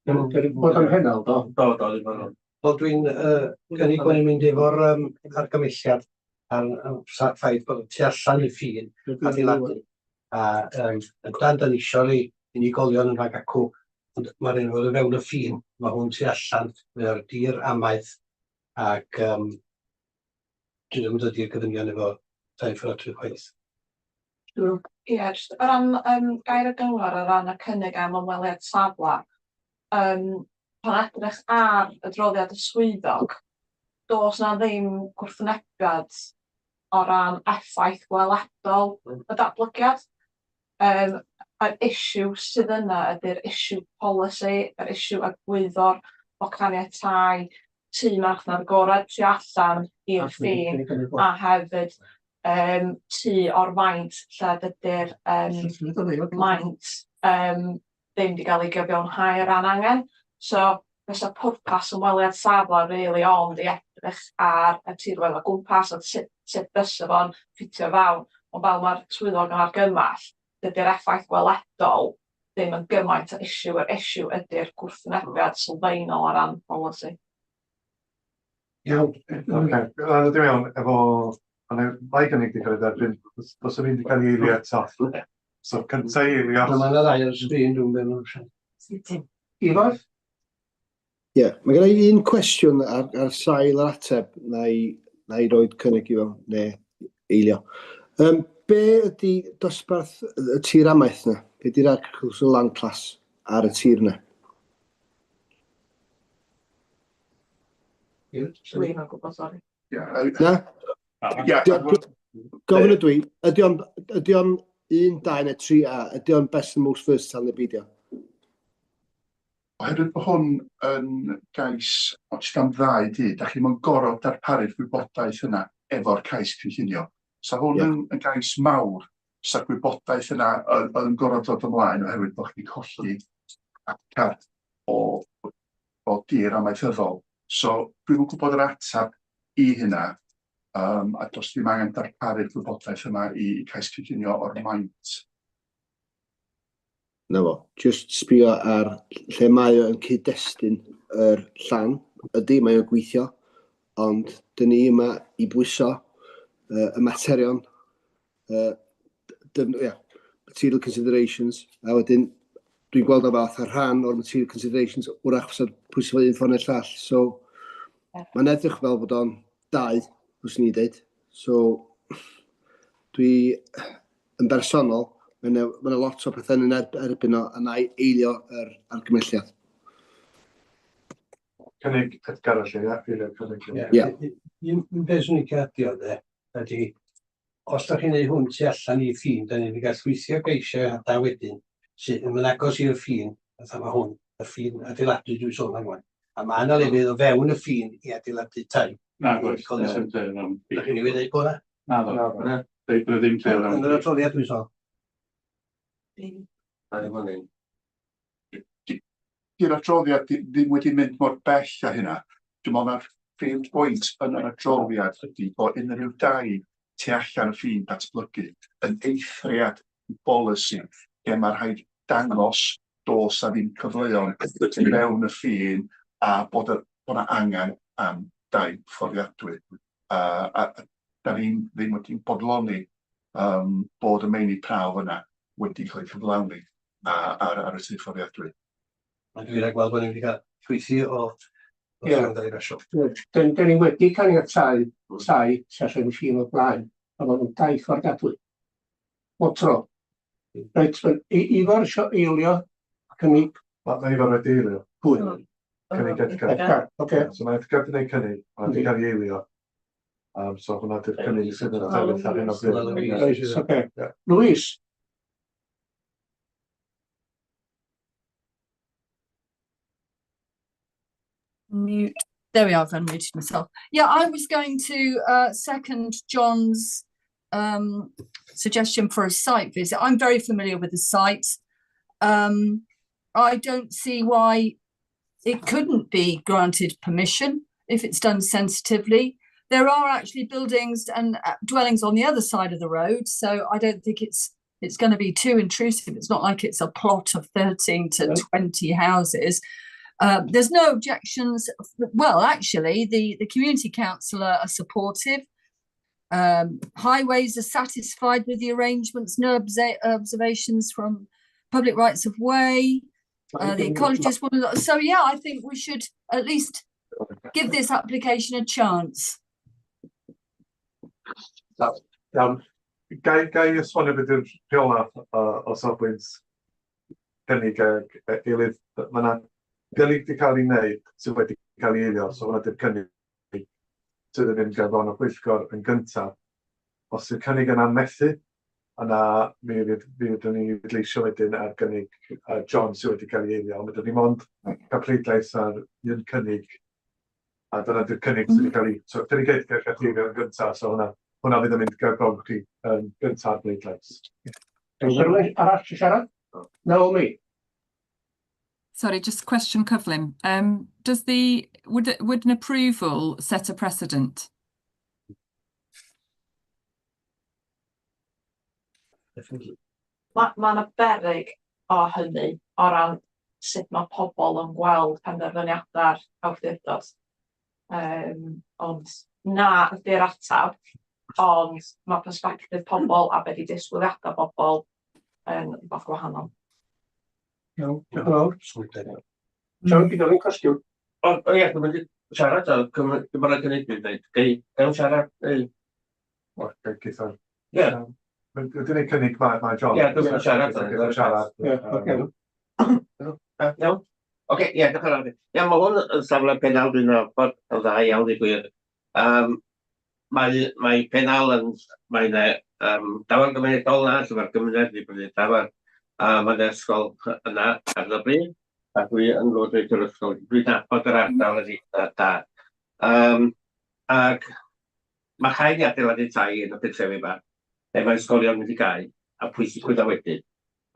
Dwi bod yn Mhennal, do? Do, do, ddim yn. Wel, dwi'n cynnig bod ni'n mynd efo'r argymhelliad ar ffaith bod tu allan i ffin adeiladu. A yndan, da ni isio rei unigolion yn rhag acw, ond mae'r un fod o fewn y ffin, mae hwn tu allan, mae o'r dir amaeth, ac dwi ddim yn dod i'r gofynion efo tai fforddiadwy chwaith. Ie, jyst o ran gair o gyngor o ran y cynnig am ymweliad safle, pan edrych ar adroddiad y swyddog, does 'na ddim gwrthwynebiad o ran effaith gweledol y datblygiad. Yr issue sydd yna ydy'r issue policy, yr issue egwyddor o caniatáu tŷ marchnad agored tu allan i'r ffin, a hefyd tŷ o'r faint lle dydy'r maint ddim wedi cael ei gyfiawnhau o ran angen. So fysa pwrpas ymweliad safle really ond i edrych ar y tirwedd o gwmpas a sut fysa fo'n ffitio fewn, ond fel mae'r swyddog yn argymell, dydy'r effaith gweledol ddim yn gymaint o issue, yr issue ydy'r gwrthwynebiad sylfaenol o ran polisi. Iawn. Oce, ddod i mewn efo... Mae ddau gynnig wedi cael ei dderbyn, does 'na ddim wedi cael ei eilio eto. So cyntaf i eilio. Mae yna ddau ar y sgrin, dwi'n meddwl. Ifor? Ie, yeah, mae gen i un cwestiwn ar sail yr ateb na i roed cynnig i fo, neu eilio. Be ydy dosbarth y tir amaeth na? Be ydy'r agricultural land class ar y tir na? Dwi'm yn gwybod, sori. Na? Ie. Gofyn ydw i, ydy o'n 1, 2 neu 3 A, ydy o'n best and most versatile neu beidio? Oherwydd bod hwn yn gais o jyst am ddau dŷ, da chi'n mynd gorfod darparu'r gwybodaeth yna efo'r cais cynllunio. Sa hwn yn gais mawr, sa'r gwybodaeth yna yn gorfod dod ymlaen oherwydd bod chdi colli acar o dir amaethyddol. So dwi'm yn gwybod yr ateb i hynna, a does ddim angen darparu'r gwybodaeth yma i cais cynllunio o'r maint. Na fo, just sbio ar lle mae o yn cyd-destun yr llan. Ydy, mae o'n gweithio, ond dyn ni yma i bwyso y materion, yeah, material considerations, a wedyn dwi'n gweld o fath ar rhan o'r material considerations, wrach fysa'r pwyso fo un ffordd neu'r llall. So, mae'n edrych fel bod o'n dau, fyswn i'n dweud. So, dwi yn bersonol, mae yna ma lot o pethau yn erbyn o, a na i eilio yr argymhelliad. Cynnig Edgar felly, ie? Eilio cynnig. Ie. Un peth swn i'n adio de, ydy, os da chi'n neud hwn tu allan i ffin, da ni'n cael llwythi o geisiau hada wedyn, sydd yn agos i'r ffin, fatha mae hwn, y ffin adeiladu dwi'n sôn am wan. A mae yna lefydd o fewn y ffin i adeiladu tai. Na, oes, does dim lle mewn Da chi'n newid dweud bod na? Na, ddo. Deud bod ddim lle mewn Yn yr adroddiad dwi'n sôn. Na, ddim yn un. Di'r adroddiad ddim wedi mynd mor bell â hynna. Dwi'n meddwl na'r prif bwynt yn yr adroddiad ydy bod unrhyw dai tu allan y ffin datblygu yn eithriad i bolisi lle mae rhaid dangos dos a ddim cyfleon tu mewn y ffin a bod 'na angen am dai fforddiadwy. A da ni'n ddim wedi bodloni bod y meini prawf yna wedi cael eu cyflawni ar y tŷ fforddiadwy. Ond dwi'n rhaid gweld bod ni wedi cael llwythi o yn cael ei basio. Dyn ni wedi caniatáu tai tu allan i ffin o'r blaen, a maen nhw'n dai fforddiadwy. Bob tro. Reit, Ifor isio eilio cynnig. Mae Ifor wedi eilio. Pwy? Cynnig Edgar. Edgar, oce. So mae Edgar wedi gwneud cynnig, mae wedi cael ei eilio. So hwnna di'r cynnig sydd yn sefyll ar hyn o bryd. Reit, oce. Louise? Mute. There we are, I've unmuted myself. Yeah, I was going to second John's suggestion for a site visit. I'm very familiar with the site. I don't see why it couldn't be granted permission if it's done sensitively. There are actually buildings and dwellings on the other side of the road, so I don't think it's going to be too intrusive. It's not like it's a plot of 13 to 20 houses. There's no objections. Well, actually, the community council are supportive. Highways are satisfied with the arrangements, no observations from public rights of way. The ecologists want to, so yeah, I think we should at least give this application a chance. Iawn. Ga i esbonio beth yw'r rheola o safbwynt cynnig ag eilydd? Mae yna gynnig wedi cael ei wneud sydd wedi cael ei eilio, so hwnna di'r cynnig sydd yn mynd gan bron y pwyllgor yn gyntaf. Os yw'r cynnig yna'n methu, yna mi fydd mi fyddwn ni bleidleisio wedyn ar gynnig John sydd wedi cael ei eilio. Ond fedrwn ni mond cael pleidlais ar un cynnig, a dyna di'r cynnig sydd wedi cael ei... So cynnig eich cael ei eilio yn gyntaf, so hwnna, hwnna fydd yn mynd ger bron chi yn gyntaf ar bleidlais. Oes rhywun arall eisiau siarad? Naomi? Sorry, just question cyflym. Does the would would an approval set a precedent? Definitely. Ma' ma' 'na beryg o hynny o ran sut ma' pobl yn gweld penderfyniada'r awdurdod. Ond na ydy'r atab, ond ma' persbectif pobl a be' 'di disgwyliadau bobl yn rwbath gwahanol. Iawn, diolch yn fawr. John, gyda fi'n cwestiwn. O ie, dwi'n mynd i siarad o, cymryd mae'n gynnig dwi'n dweud. Gei, gael siarad? Ei. O, geith o. Ie. Wedi gwneud cynnig mae John. Ie, dwi'n mynd i siarad. Geith o siarad. Ie, oce. Iawn. Oce, ie, diolch yn fawr. Ie, mae hwn yn safle Pennal dwi'n nabod yn dda iawn i gwir. Mae Pennal yn, mae yna dafarn gymunedol yna, lle mae'r gymuned wedi brynu dafarn, a mae yna ysgol yna ar y bryd, a dwi yn lywodraethwr yr ysgol, dwi'n nabod yr ardal yn eitha da. Ac mae rhaid i adeiladu tai yn y pentrefi yma, lle mae ysgolion mynd i gau, a pwy sy'n cwyno wedyn.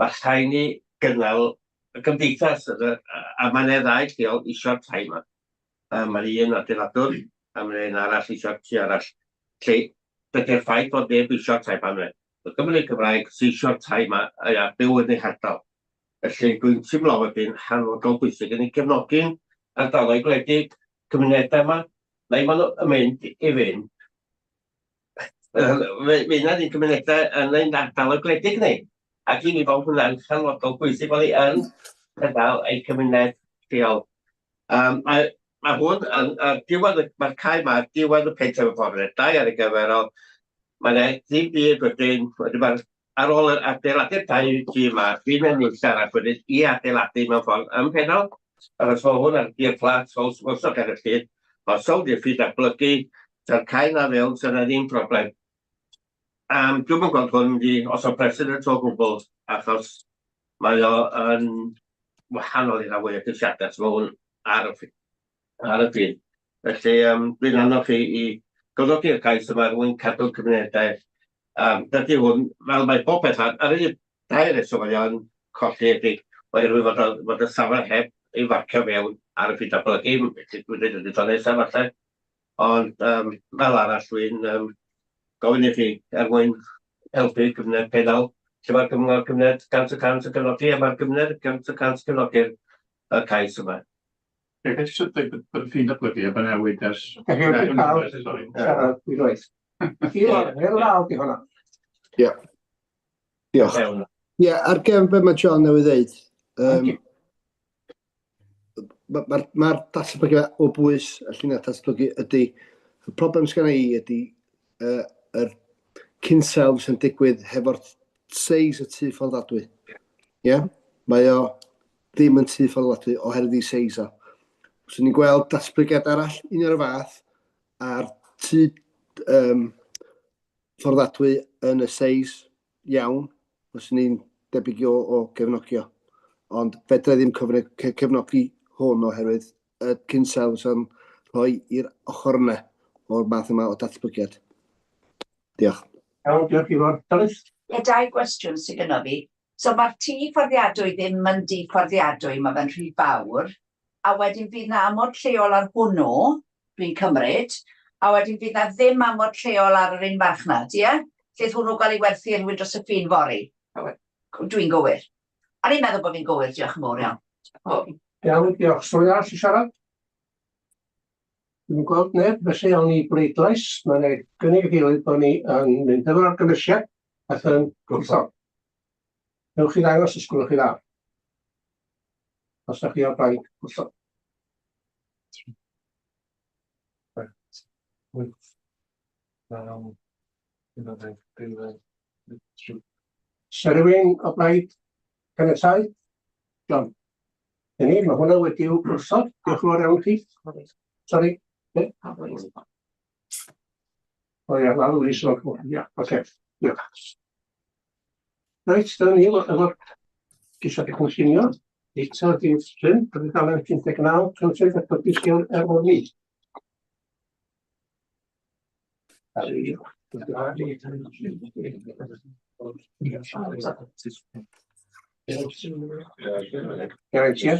Mae rhaid ni gynnal y gymdeithas, a mae yna ddau lleol isio'r tai yma. Mae un adeiladwr a mae un arall eisiau'r tŷ arall. Lle dydy'r ffaith bod neb eisiau'r tai 'ma, y Gymry Cymraeg sydd eisiau'r tai 'ma a byw yn eu hardal. Felly dwi'n teimlo wedyn hanfodol bwysig yn ei gefnogi'n ardaloedd gwledig, cymunedau yma, neu maen nhw yn mynd i fynd. Fe yna ni'n cymunedau yn ein ardaloedd gwledig ni. Ac i mi bod hwnna'n hanfodol bwysig bod ni yn cynnal ein cymuned lleol. Mae hwn yn, ar diwedd, mae'r cae yma ar diwedd y pentref y ffordd, dau ar ei gyfer o. Mae yna ddim byd wedyn, wedyn mae'r, ar ôl yr adeiladu'r dau dŷ yma, dwi'n ennill arall wedyn i adeiladu mewn ffordd yn Pennal. Achos mae hwn ar dir fflat, fel welsoch ar y llun, mae sownd i'r ffin datblygu, ta'r cae na fewn, so yna ddim problem. Dwi'm yn gweld hwn mynd i osod precedent o gwbl, achos mae o yn wahanol i ran fwyaf o geisiadau, so mae hwn ar y ffin. Felly dwi'n annog chi i gefnogi'r cais yma er mwyn cadw'r cymunedau. Dydy hwn, fel mae pob peth ar un dau reswm mae o'n colli ydy oherwydd fod y safle heb ei farcio fewn ar y ffin datblygu, felly dwi'n dweud y tro nesaf falle. Ond fel arall dwi'n gofyn i chi er mwyn helpu cymuned Pennal, lle mae'r cyngor cymuned 100% yn cefnogi a mae'r gymuned 100% cefnogi'r y cais yma. Ie, ga i jyst dweud bod y ffin datblygu heb newid ers... Dach chi wedi cael siarad unwaith. I lawr, i lawr di hwnna. Ie. Diolch. Ie, ar gefn be mae John newydd ddeud, mae'r ma datblygiad o bwys y llinell datblygu ydy, y problem sgan i ydy yr cynsail sy'n digwydd hefo'r seis y tŷ fforddadwy. Ie? Yeah? Mae o ddim yn tŷ fforddadwy oherwydd ei seis o. Os ni'n gweld datblygiad arall un o'r fath a'r tŷ fforddadwy yn y seis iawn, fyswn i'n debyg o gefnogi o. Ond fedra i ddim cefnogi hwn oherwydd y cynsail fysa'n rhoi i'r ochr yna o'r math yma o datblygiad. Diolch. Iawn, diolch Ifor. Delyth? Ie, dau gwestiwn sydd gynno fi. So mae'r tŷ fforddiadwy ddim yn dŷ fforddiadwy, mae fe'n rhy fawr. A wedyn fydd 'na amod lleol ar hwnnw, dwi'n cymryd, a wedyn fydd 'na ddim amod lleol ar yr un farchnad, ie? Lleith hwnnw gael ei werthu i rhywun dros y ffin fory? Dwi'n gywir? O'n i'n meddwl bod fi'n gywir, diolch yn fawr iawn. Iawn, diolch. Swn arall i siarad? Dwi'n gweld neb, felly awn ni i bleidlais. Mae 'na gynnig ei gilydd bod ni yn mynd efo'r argymhelliad ac yn gwrthod. Newch chi ddangos os gwelwch chi dda. Os ydych chi o'r blaid gwrthod. 8, 9, 11, 12, 13. Sa rhywun o blaid caniatáu? John. Dyna ni, mae hwnna wedi'w wrthod. Diolch yn fawr iawn chi. Sori. Be? O ia, lawr Louise, o, ia, oce. Diolch. Reit, dyna ni, efo'r ceisiadau cynllunio. Eto rhif 5, tudalen 59, cynllun datblygu lleol Eryri. Geraint, ie?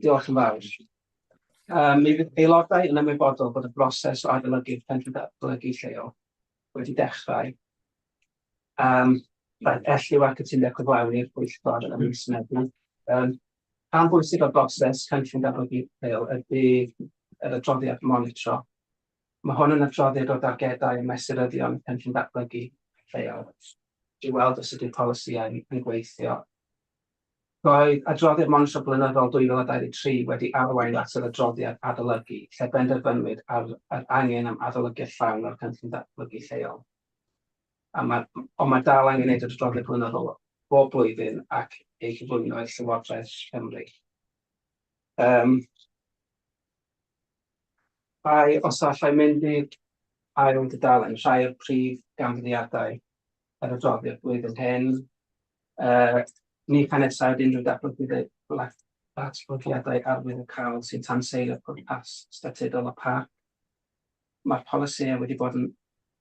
Diolch yn fawr. Mi fydd aelodau yn ymwybodol bod y broses o adolygu'r cynllun datblygu lleol wedi dechrau. Daeth Elliw â'r cytundeb cyflawni i'r pwyllgor ym mis Medi. Rhan bwysig o'r broses cynllun datblygu lleol ydy yr adroddiad monitro. Mae hwn yn adroddiad o dargedau a mesuryddion cynllun datblygu lleol i weld os ydy'r polisïau yn gweithio. Roedd adroddiad monitro blynyddol 2023 wedi arwain at yr adroddiad adolygu, lle benderfynwyd ar yr angen am adolygiad llawn o'r cynllun datblygu lleol. A mae, ond mae dal angen gwneud yr adroddiad blynyddol bob blwyddyn ac ei chyflwyno i'r Llywodraeth Cymru. Rhai, os allai mynd i'r ail dudalen, rhai o'r prif ganfyddiadau yr adroddiad blwyddyn hyn. Ni chaniatáu unrhyw datblygiadau arwyddocaol sy'n tanseilio pwrpas statudol y parc. Mae'r polisïau wedi bod yn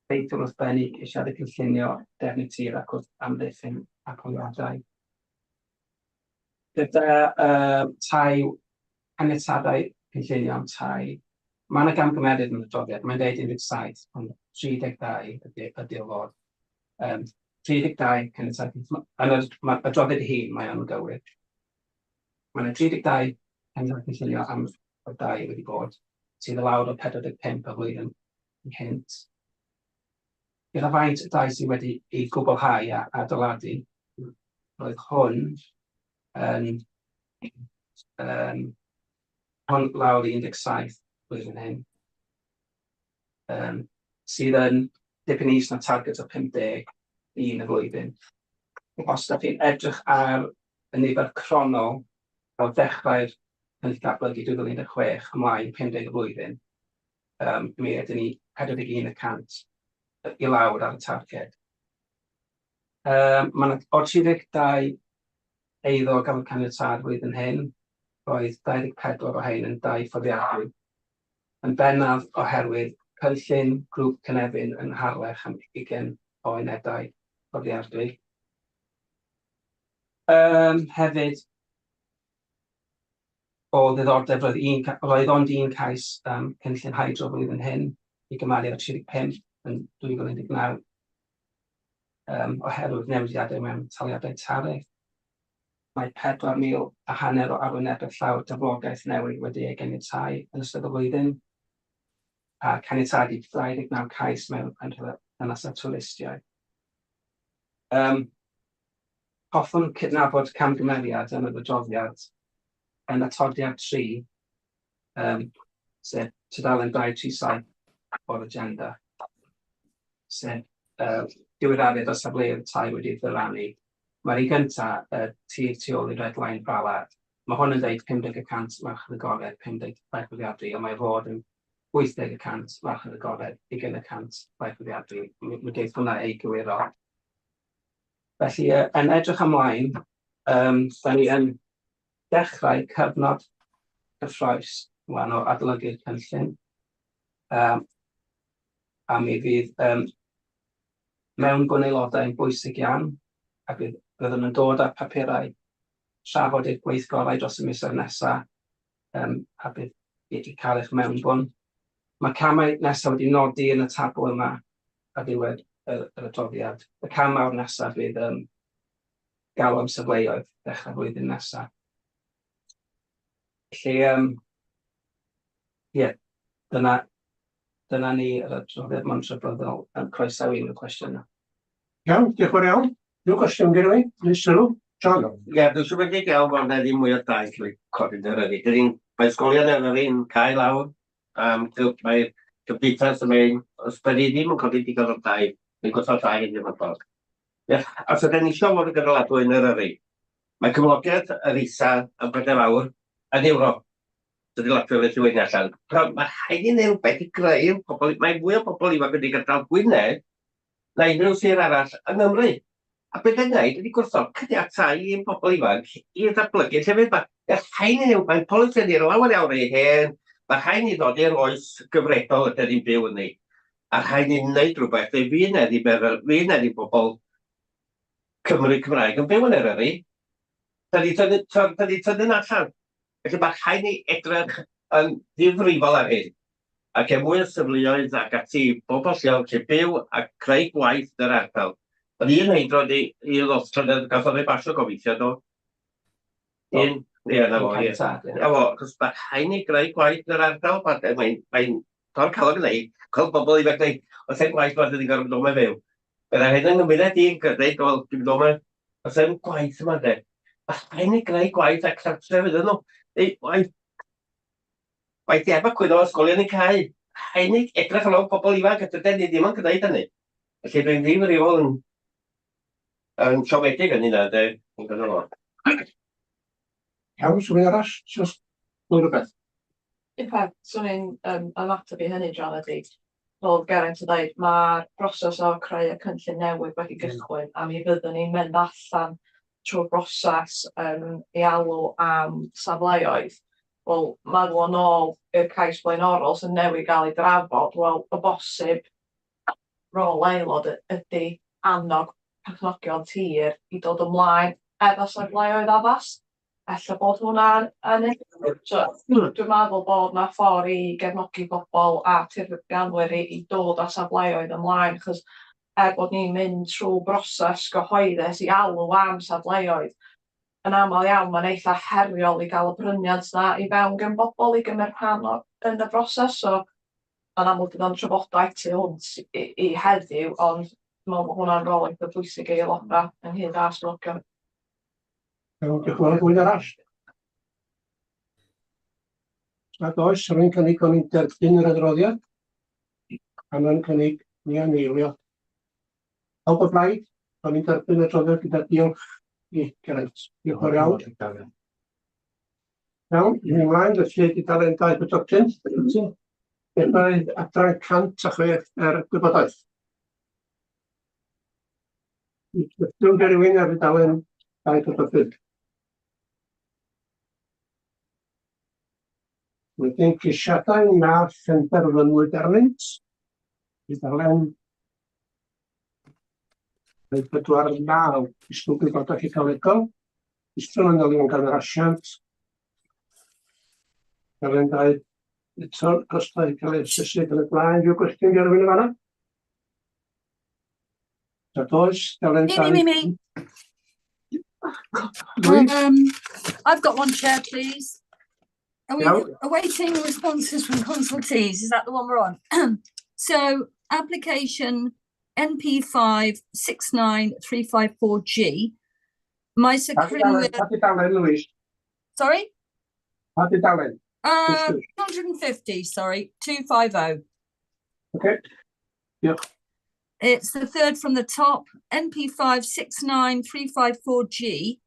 effeithiol wrth bennu ceisiadau cynllunio, defnydd tir ac wrth amddiffyn apeliadau. Gyda tai, caniatadau cynllunio am tai, mae yna gamgymeriad yn y adroddiad, mae'n deud 17, ond 32 ydy, ydy o fod. 32 caniatâd, yn yr mae'r adroddiad ei hun, mae o'n gywir. Mae yna 32 caniatâd cynllunio am y dau wedi bod, sydd y lawr o 45 y flwyddyn ynghynt. Gyda faint y dau sydd wedi ei gwblhau a adeiladu, roedd hwn yn hwn lawr i 17 blwyddyn hyn, sydd yn dipyn is na target o 51 y flwyddyn. Os ydych chi'n edrych ar y nifer cronol o ddechrau'r cynllun datblygu 2016 ymlaen 50 y flwyddyn, mi ydyn ni 41 y cant i lawr ar y targed. Mae 'na o'r 32 eiddo gafodd caniatâd flwyddyn hyn, roedd 24 o rhein yn dai fforddiadwy, yn bennaf oherwydd cynllun grŵp Cynefin yn Harlech am 20 o unedau fforddiadwy. Hefyd, o ddiddordeb, roedd, un, roedd ond un cais cynllun hydro flwyddyn hyn i gymharu â 35 yn 2019 oherwydd newidiadau mewn taliadau tariff. Mae 4,500 o arwynebedd llawr daflogaeth newydd wedi ei ganiatáu yn ystod y flwyddyn, a caniatâd i 29 cais mewn perthynas â twristiaid. Hoffwn cydnabod camgymeriad yn yr adroddiad yn atodiad 3, sef tudalen 237 o'r agenda, sef diweddariad o safleoedd tai wedi'u ddyrannu. Mae'r un gyntaf, y tir tu ôl i Red Line Bala, mae hwn yn dweud 50 y cant marchnad agored, 50 tai fforddiadwy, ond mae fod yn 80 y cant marchnad agored, 20 y cant tai fforddiadwy. Mi geith hwnna ei gywiro. Felly, yn edrych ymlaen, da ni yn dechrau cyfnod cyffrous wan o adolygu'r cynllun. A mi fydd mewnbwn aelodau yn bwysig iawn, a bydd, byddwn yn dod â'r papurau trafod i'r gweithgorau dros y misoedd nesaf, a bydd i cael eich mewnbwn. Mae camau nesaf wedi nodi yn y tabl yma ar ddiwedd yr adroddiad. Y cam mawr nesaf fydd galw am safleoedd dechrau flwyddyn nesaf. Felly, yym, ie, dyna, dyna ni yr adroddiad monitro blynyddol. Yn croesawu unrhyw cwestiynau. Iawn, diolch yn fawr iawn. Unrhyw gwestiwn gen rhywun? Neu sylw? John? Ie, dwi'n siomedig iawn bod 'na ddim mwy o dai cael eu codi yn Eryri. Dyn ni'n, mae ysgolion Eryri'n cau lawr, am mae'r gymdeithas yn mynd, os da ni ddim yn codi digon o dai, ni'n gwrthod dai yn dyfodol. Ie, os ydyn ni eisiau fod yn gynaladwy yn Eryri, mae cyflogaeth yr isa yn bedair awr yn Ewrop. Dydy lot o Lithuania allan. Mae rhaid i ni wneud rhywbeth i greu pobl, mae mwy o bobl ifanc wedi gadael Gwynedd na unrhyw sir arall yng Nghymru. A be dan ni'n wneud ydy gwrthod caniatáu i'n pobl ifanc i ddatblygu llefydd 'ma. Mae rhaid i ni, mae'n polisi ni lawer iawn rhy hen, mae rhaid ni ddod i'r oes gyfredol ydyn ni'n byw ynddi. A rhaid ni wneud rhywbeth, neu fydd 'na ddim, fydd 'na ddim bobl Cymry Cymraeg yn byw yn Eryri. Da ni tynnu, da ni tynnu'n allan. Felly mae rhaid ni edrych yn ddifrifol ar hyn, ac er mwy o safleoedd ac ati i bobl lleol gallu byw a creu gwaith yn yr ardal. Oedd un heidro i i lot llynedd gath o ei basio gobeithio do? Un, ie, na fo, ie. Na fo, achos mae rhaid ni greu gwaith yn yr ardal, mae'n mae tor calon gwneud, cael bobl ifanc dweud, os e'n gwaith ma, dyn ni'n gorfod dod mewn fyw. Byddai hyn yng nghymuned i yn dweud, wel, dwi'n dod mewn, os e'n gwaith yma, de. Mae rhaid ni greu gwaith a cartref iddyn nhw. Neu, waith, waith i efo cwyno ysgolion yn cau. Rhaid ni edrych ar ôl pobl ifanc, a dydyn ni ddim yn gwneud hynny. Felly dwi'n ddifrifol yn, yn siomedig yn hynna, de. Yn gyda fo. Iawn, swn arall, just dweud rhywbeth. Un peth, swn i'n um, ymateb i hynny, John, ydy, fel oedd Geraint yn dweud, mae'r broses o creu y cynllun newydd wedi gychwyn, a mi fyddwn ni'n mynd allan trwy'r broses um, i alw am safleoedd. Wel, meddwl yn ôl i'r cais blaenorol sy'n newydd gael ei drafod, wel, o bosib rôl aelod ydy annog perchnogion tir i dod ymlaen efo safleoedd addas. Ella bod hwnna'n yn So, dwi'n meddwl bod 'na ffordd i gefnogi bobl a tirfeddianwyr i i dod â safleoedd ymlaen, achos er bod ni'n mynd trwy broses gyhoeddus i alw am safleoedd, yn aml iawn mae'n eitha heriol i gael y pryniant 'na i fewn gen bobl i gymryd rhan o, yn y broses. So, yn amlwg bydd o'n trafodaeth tu hwnt i, i heddiw, ond dwi'n meddwl bod hwnna'n rôl eitha bwysig i aelodau ynghyd â swyddogion. Iawn, diolch yn fawr. Rhywun arall? Nad oes, rwy'n cynnig o'n i'n derbyn yr adroddiad. A mae'n cynnig ni am eilio. Pawb o blaid, o'n i'n derbyn y adroddiad gyda diolch i Geraint. Diolch yn fawr iawn. Iawn, i ni ymlaen felly dudalen 25. Dechrau adran 106 er gwybodaeth. Dwi'n gen rhywun ar dudalen 25. Wedyn ceisiadau na phenderfynwyd arnynt. Tudalen 49, disgwyl gwybodaeth ecolegol. Disgwyl manylion gan yr asiant. Tudalen 2, eto costau cael eu asesu ac yn y blaen. Rhyw gwestiwn gen rhywun yn fanna? Nad oes, tudalen Me, me, me, me. I've got one chair, please. Are we Iawn. awaiting responses from consultees? Is that the one we're on? So, application NP 569354G. Maes y Pa dudalen, Crynwyr... pa dudalen, Louise? Sorry? Pa dudalen? 250, sorry, 250. Okay. Diolch. It's the third from the top, NP 569354G,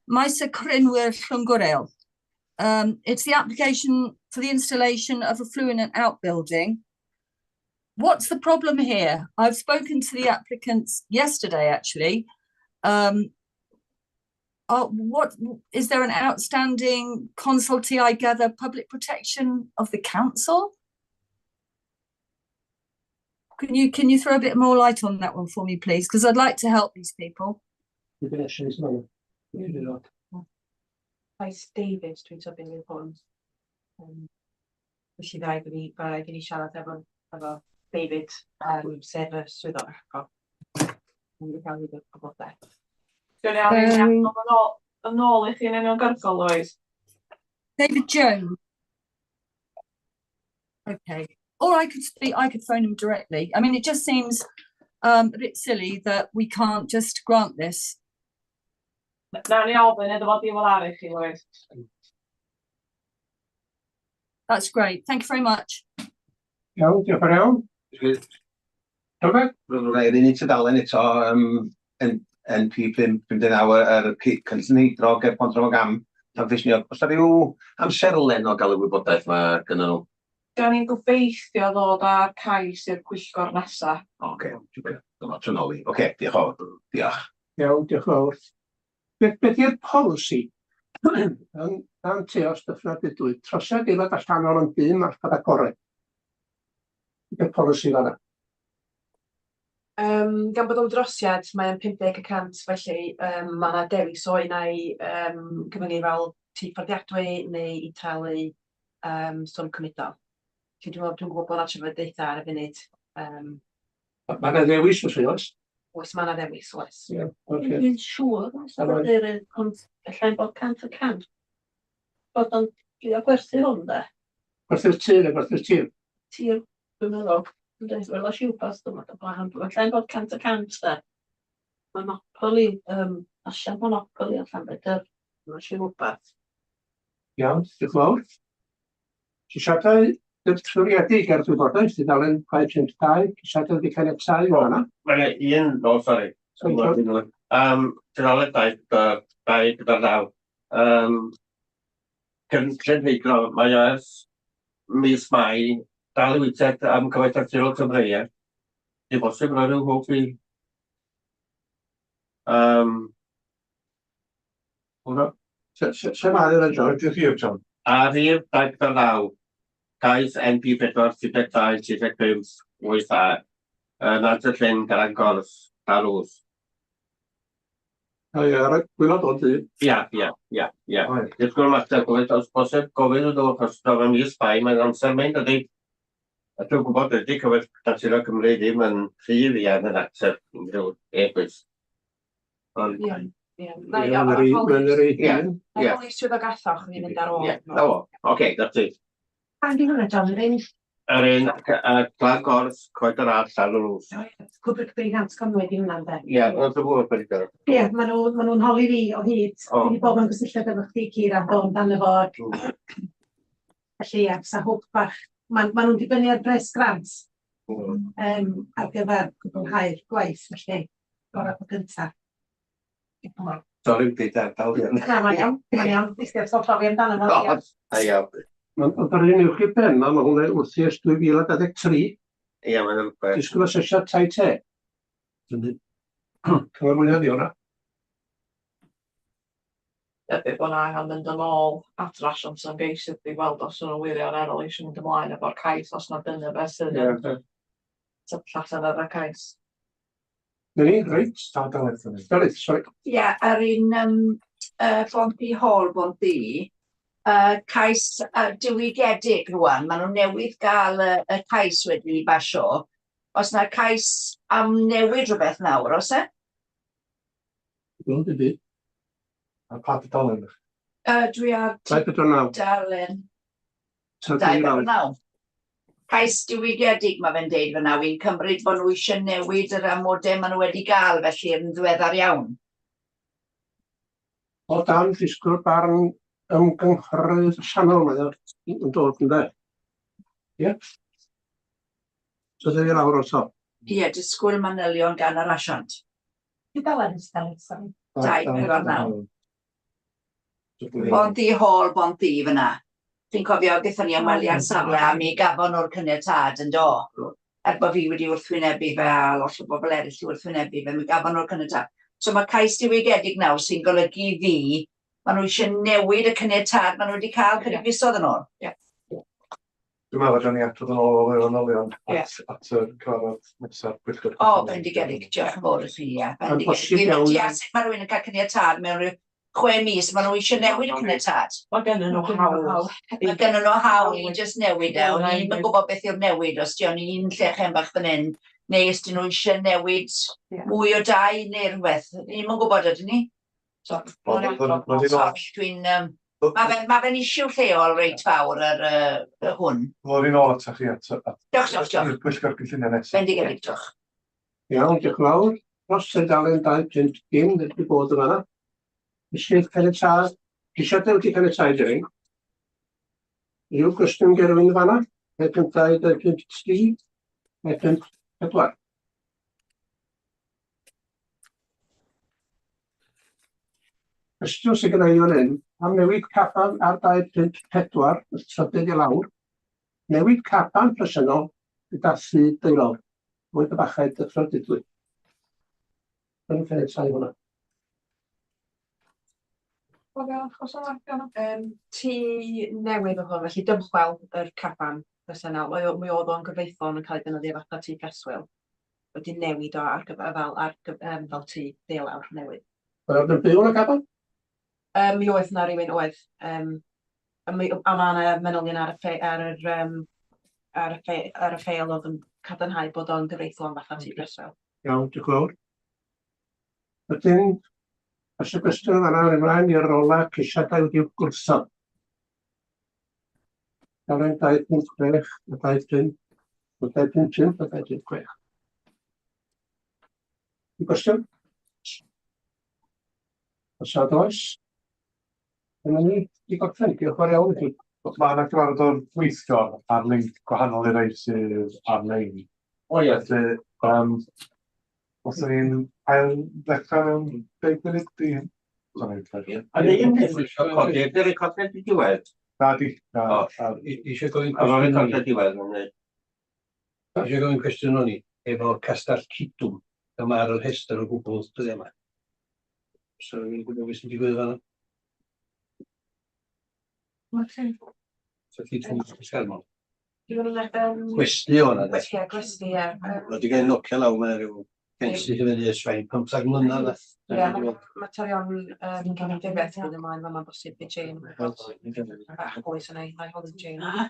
Maes y Crynwyr Llwyngwril. It's the application for the installation of a flue in an outbuilding. What's the problem here? I've spoken to the applicants yesterday, actually. What is there an outstanding consultee, I gather, public protection of the council? Can you throw a bit more light on that one for me, please? Because I'd like to help these people. Cais Davies, dwi'n tybio yw hwn. Um, felly fe raid i ni, fe raid i ni siarad efo, efo David, sef y swyddog agor. Dwi'n cael ei gwybodaeth. Dwi'n iawn i ni adrodd yn ôl, yn ôl i chi'n uniongyrchol, Louise? David Jones. Okay. Or I could speak, I could phone him directly. I mean, it just seems a bit silly that we can't just grant this. Nawn ni ofyn iddo fo diweddaru chi, Louise. That's great. Thank you very much. Iawn, diolch yn iawn. Dyfed? Rhaid i ni tudalen eto, NP 559 ar y cynllun heidro ger Pont Gam, Llanfishniog. Oes 'na ryw amserlen o gael y wybodaeth 'ma gynnyn nhw? Da ni'n gobeithio ddod â'r cais i'r pwyllgor nesa. Oce, dyma trynoli. Oce, diolch yn fawr. Diolch. Iawn, diolch yn fawr. Be di'r polisi yn Nanteos Dyffryn Ardudwy, trosiad aelod allanol yn dŷ marchnad agored? Be polisi fanna? Gan bod o'n drosiad, mae o'n 50%, felly mae yna dewis o un ai cyfyngu fel tŷ fforddiadwy neu i talu swm cymudol. Felly dwi'n meddwl, dwi'n gwybod bod yna trafodaethau ar y funud. Mae yna ddewis felly, oes? Oes, mae yna ddewis, oes. Ie, oce. Dwi'n siŵr, Mr Cadeirydd, ond allai'n bod 100% bod o'n drio gwerthu hwn, de. Gwerthu'r tŷ neu gwerthu'r tir? Tir, dwi'n meddwl. Yndi, weles i wbath diwrnod o blaen. Allai'n bod 100%, de. Monopoly, allan Monopoly allan Llanbedr. Mae'n siŵr wbath. Iawn, diolch yn fawr. Ceisiadau deddfwriedig ar wybodaeth, tudalen 252, ceisiadau wedi caniatáu o fanna. Mae yna un, o, sori. Sorry, John. Tudalen 249. Cynllun heidro, mae o ers mis Mai, dal i weithiau am Cyfoeth Naturiol Cymru, ie. Di bosib rhoi rhyw hwb i. Hwna. Se mae yna, John? Ydy'r rhif, John? A rhif 249, cais NP 4 32 35 8 A, Nant y Llyn, Garang Gors, Llanrwst. O ie, ar y gwaelod o dŷ. Ia. Disgwyl ymateb, gofyn os bosib gofyn iddo fo, achos daw fe mis Mai, mae'n amser mynd, ydy. A dwi'n gwybod dydy Cyfoeth Naturiol Cymru ddim yn rhy fuan yn ateb unrhyw e-byst. Ond Ie. Ie, mae'n yr un. Ie. Holi swyddog athoch i fynd ar ôl. Ie, na fo. Oce, that's it. Pan di hwnna, John, yr un Yr un Glan Gors, Coed yr Ardd, Llanrwst. Cwbl Brigant Conwy di hwnna, ynde? Ie, ond dwi'n gwybod beth ydw. Ie, maen nhw'n holi fi o hyd. O. Dwi wedi bod mewn gysylltiad efo chdi, Cira, do amdano fo. Felly, ie, sa hwb bach. Ma nhw'n dibynnu ar bres grant ar gyfer cwblhau'r gwaith, felly gorau po gynta. Sori, byd ardal. Na, mae'n iawn, mae'n iawn. Nes di atgoffa fi amdano fo. O, da iawn. Ond yr un uwch i ben 'ma, mae hwnna wrthi ers 2023. Ie, mae'n rhywbeth. Disgwyl asesiad tai te. Cyngor Gwynedd di hwnna. Debyg bod 'na angen mynd yn ôl at yr asiant ymgeisydd i weld os ydyn nhw wirioneddol eisiau mynd ymlaen efo'r cais, os na dyna beth sydd yn sefyll allan ar y cais. Na ni, reit. Da, Delyth. Delyth, sori. Ie, yr un Bontddu Hall, Bontddu, cais diwygiedig rwan, maen nhw newydd gael y cais wedi basio. Os na cais am newid rhywbeth nawr, oes e? Wel, dim byd. A pa dudalen? Dwi ar 249. dudalen 249. 249. Cais diwygiedig mae fe'n deud fyna, fi'n cymryd bod nhw eisiau newid yr amodau maen nhw wedi gael, felly yn ddiweddar iawn. O dan ddisgwyl barn ymgynghorydd allanol, mae o'n dod yn de. Ie. So dwi lawr o'r top. Ie, disgwyl manylion gan yr asiant. Tudalen, Delyth, sori. 249. Bontddu Hall, Bontddu fyna. Fi'n cofio gaethon ni ymweliad safle a mi gafon nhw'r caniatâd yn do. Er bod fi wedi wrthwynebu fe a lot o bobl eraill wedi wrthwynebu fe, mi gafon nhw'r caniatâd. So mae cais diwygiedig nawr sy'n golygu fi, maen nhw eisiau newid y caniatâd maen nhw wedi cael chydig fisoedd yn ôl. Ie. Dwi'n meddwl fedrwn ni adrodd yn ôl o'r manylion at y cyfarfod nesaf pwyllgor. O, bendigedig, diolch yn fawr i chi, ie. Mae'n Bendigedig. bosib Fi'n iawn. deall sut mae rhywun yn cael caniatâd mewn rhyw 6 mis, maen nhw eisiau newid y caniatâd. Mae gennyn nhw hawl. Mae gennyn nhw hawl i jyst newid e, o'n i'm yn gwybod beth yw'r newid, os di o'n un llechen bach fan hyn, neu os dyn nhw eisiau newid mwy o dai neu rhywbeth. Ni'm yn gwybod ydyn ni? Wel, ma' 'di nod- Sorry, dwi'n Mae fe'n ma fe issue lleol reit fawr yr yy hwn. Ddod i'n ôl atoch chi at at Diolch, diolch, diolch. i'r pwyllgor cynllunio nesaf. Bendigedig, diolch. Iawn, diolch yn fawr. Dros tudalen 2.0, wedi bod yn fanna. Eisiau caniatâd, ceisiadau wedi caniatáu dyn. Rhyw gwestiwn ger rhywun yn fanna? 2.2, 2.3, 2.4. Cwestiwn sydd gyda i fan hyn, am newid caban ar 2.4, y trydydd i lawr, newid caban presennol gyda thŷ deulawr, mwy o bachau Dyffryn Dudwy. Yn caniatáu hwnna. Achos o'r Tŷ newydd oedd hwn, felly dymchwel yr caban presennol. Mi oedd o'n gyfreithlon yn cael ei defnyddio fatha tŷ preswyl. Wedi newid o ar gyfer fel ar fel tŷ deulawr newydd. Oedd yn byw yn y caban? Mi oedd 'na rywun oedd. A mi a ma' 'na manylion ar y ffe- ar yr yym ar y ffe- ar y ffeil oedd yn cadarnhau bod o'n gyfreithlon fatha tŷ preswyl. Iawn, diolch yn fawr. Wedyn, os y gwestiwn yn fanna, ymlaen i'r ola ceisiadau wedi'w gwrthod. Dalen 2.6 a 2.5, 2.5 a 2.6. Un gwestiwn? Os nad oes, dyna ni i gorffen. Diolch yn fawr iawn i chi. Mae yna gyfarfod o'r gweithgor ar linc gwahanol i'r rhai sydd ar-lein. O ie. Felly, os ydyn ni'n ail ddechrau mewn 10 munud i... Sorry, sorry. A un peth dwi isio codi, ydy'r recordiad 'di diwedd? Na di, na. O. Eisiau gofyn A ma'r cwestiwn o'n i. recordiad diwedd yn neud. Eisiau gofyn cwestiwn o'n i, efo Castell Cidwm, yma ar y rhestr o gwbl dyddiau yma. So rwy'n gwybod beth sy'n digwydd fan'na. So Cidwm Sgarmol. Gwesty o'na, de. Ie, gwesty, ie. Wedi cael ei nocio lawr, mae rhyw ffensys i fyny ers fain 15 mlynedd. Ie, ma' materion cefnogaeth yn ymlaen fama bosib i Jane. Bach oes yna i holi Jane.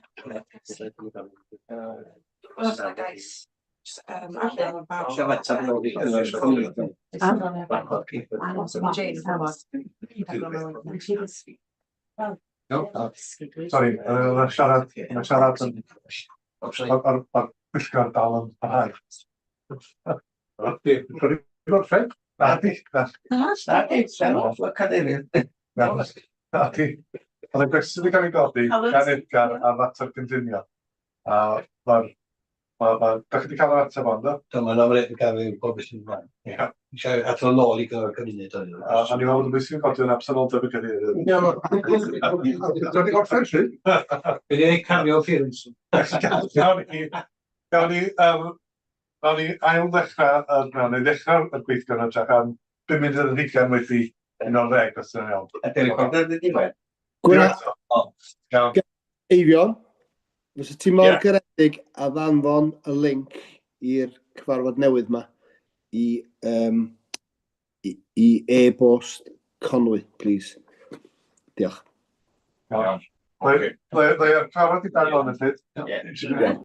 Oes yna gais allan o'r bar. Isio letar nôl i gynnwys Jane yn gwybod. Sori, mae siarad, mae siarad yn... Mae'r pwyllgor dal yn parhau. Di, sori, gorffen. Na di, na. Na, na di, y cadeirydd. Na, na di. Oedd y gwestiwn wedi cael ei godi gan Edgar ar fater cynllunio. A mae'r... Ma, ma, da chi wedi cael yr ateb ond, do? Do, mae'n amryd yn cael ei gwybod beth sy'n ymlaen. Ia. Eisiau adrodd nôl i gyfer cymuned o'n A o'n i'n meddwl bod yn bwysig yn codi yn absenoldeb y cadeirydd. Ie, Dwi wedi gorffen, si. Wedi ei cario ffyrms. Gawn ni, gawn ni, gawn ni ail ddechrau, na, neu ddechrau y gweithgor yn hytrach am 5 munud ar hugain wedi 11, os yna'n iawn. Ydy'r recordiad wedi diwedd? Gwna, Iawn. Eifion, fysa ti mor Ie. garedig a ddanfon y link i'r cyfarfod newydd ma i, um, i e-bost Conwy, please. Diolch. Iawn. Ddau cyfarfod i dan o'n y llyd. Ie. Iawn.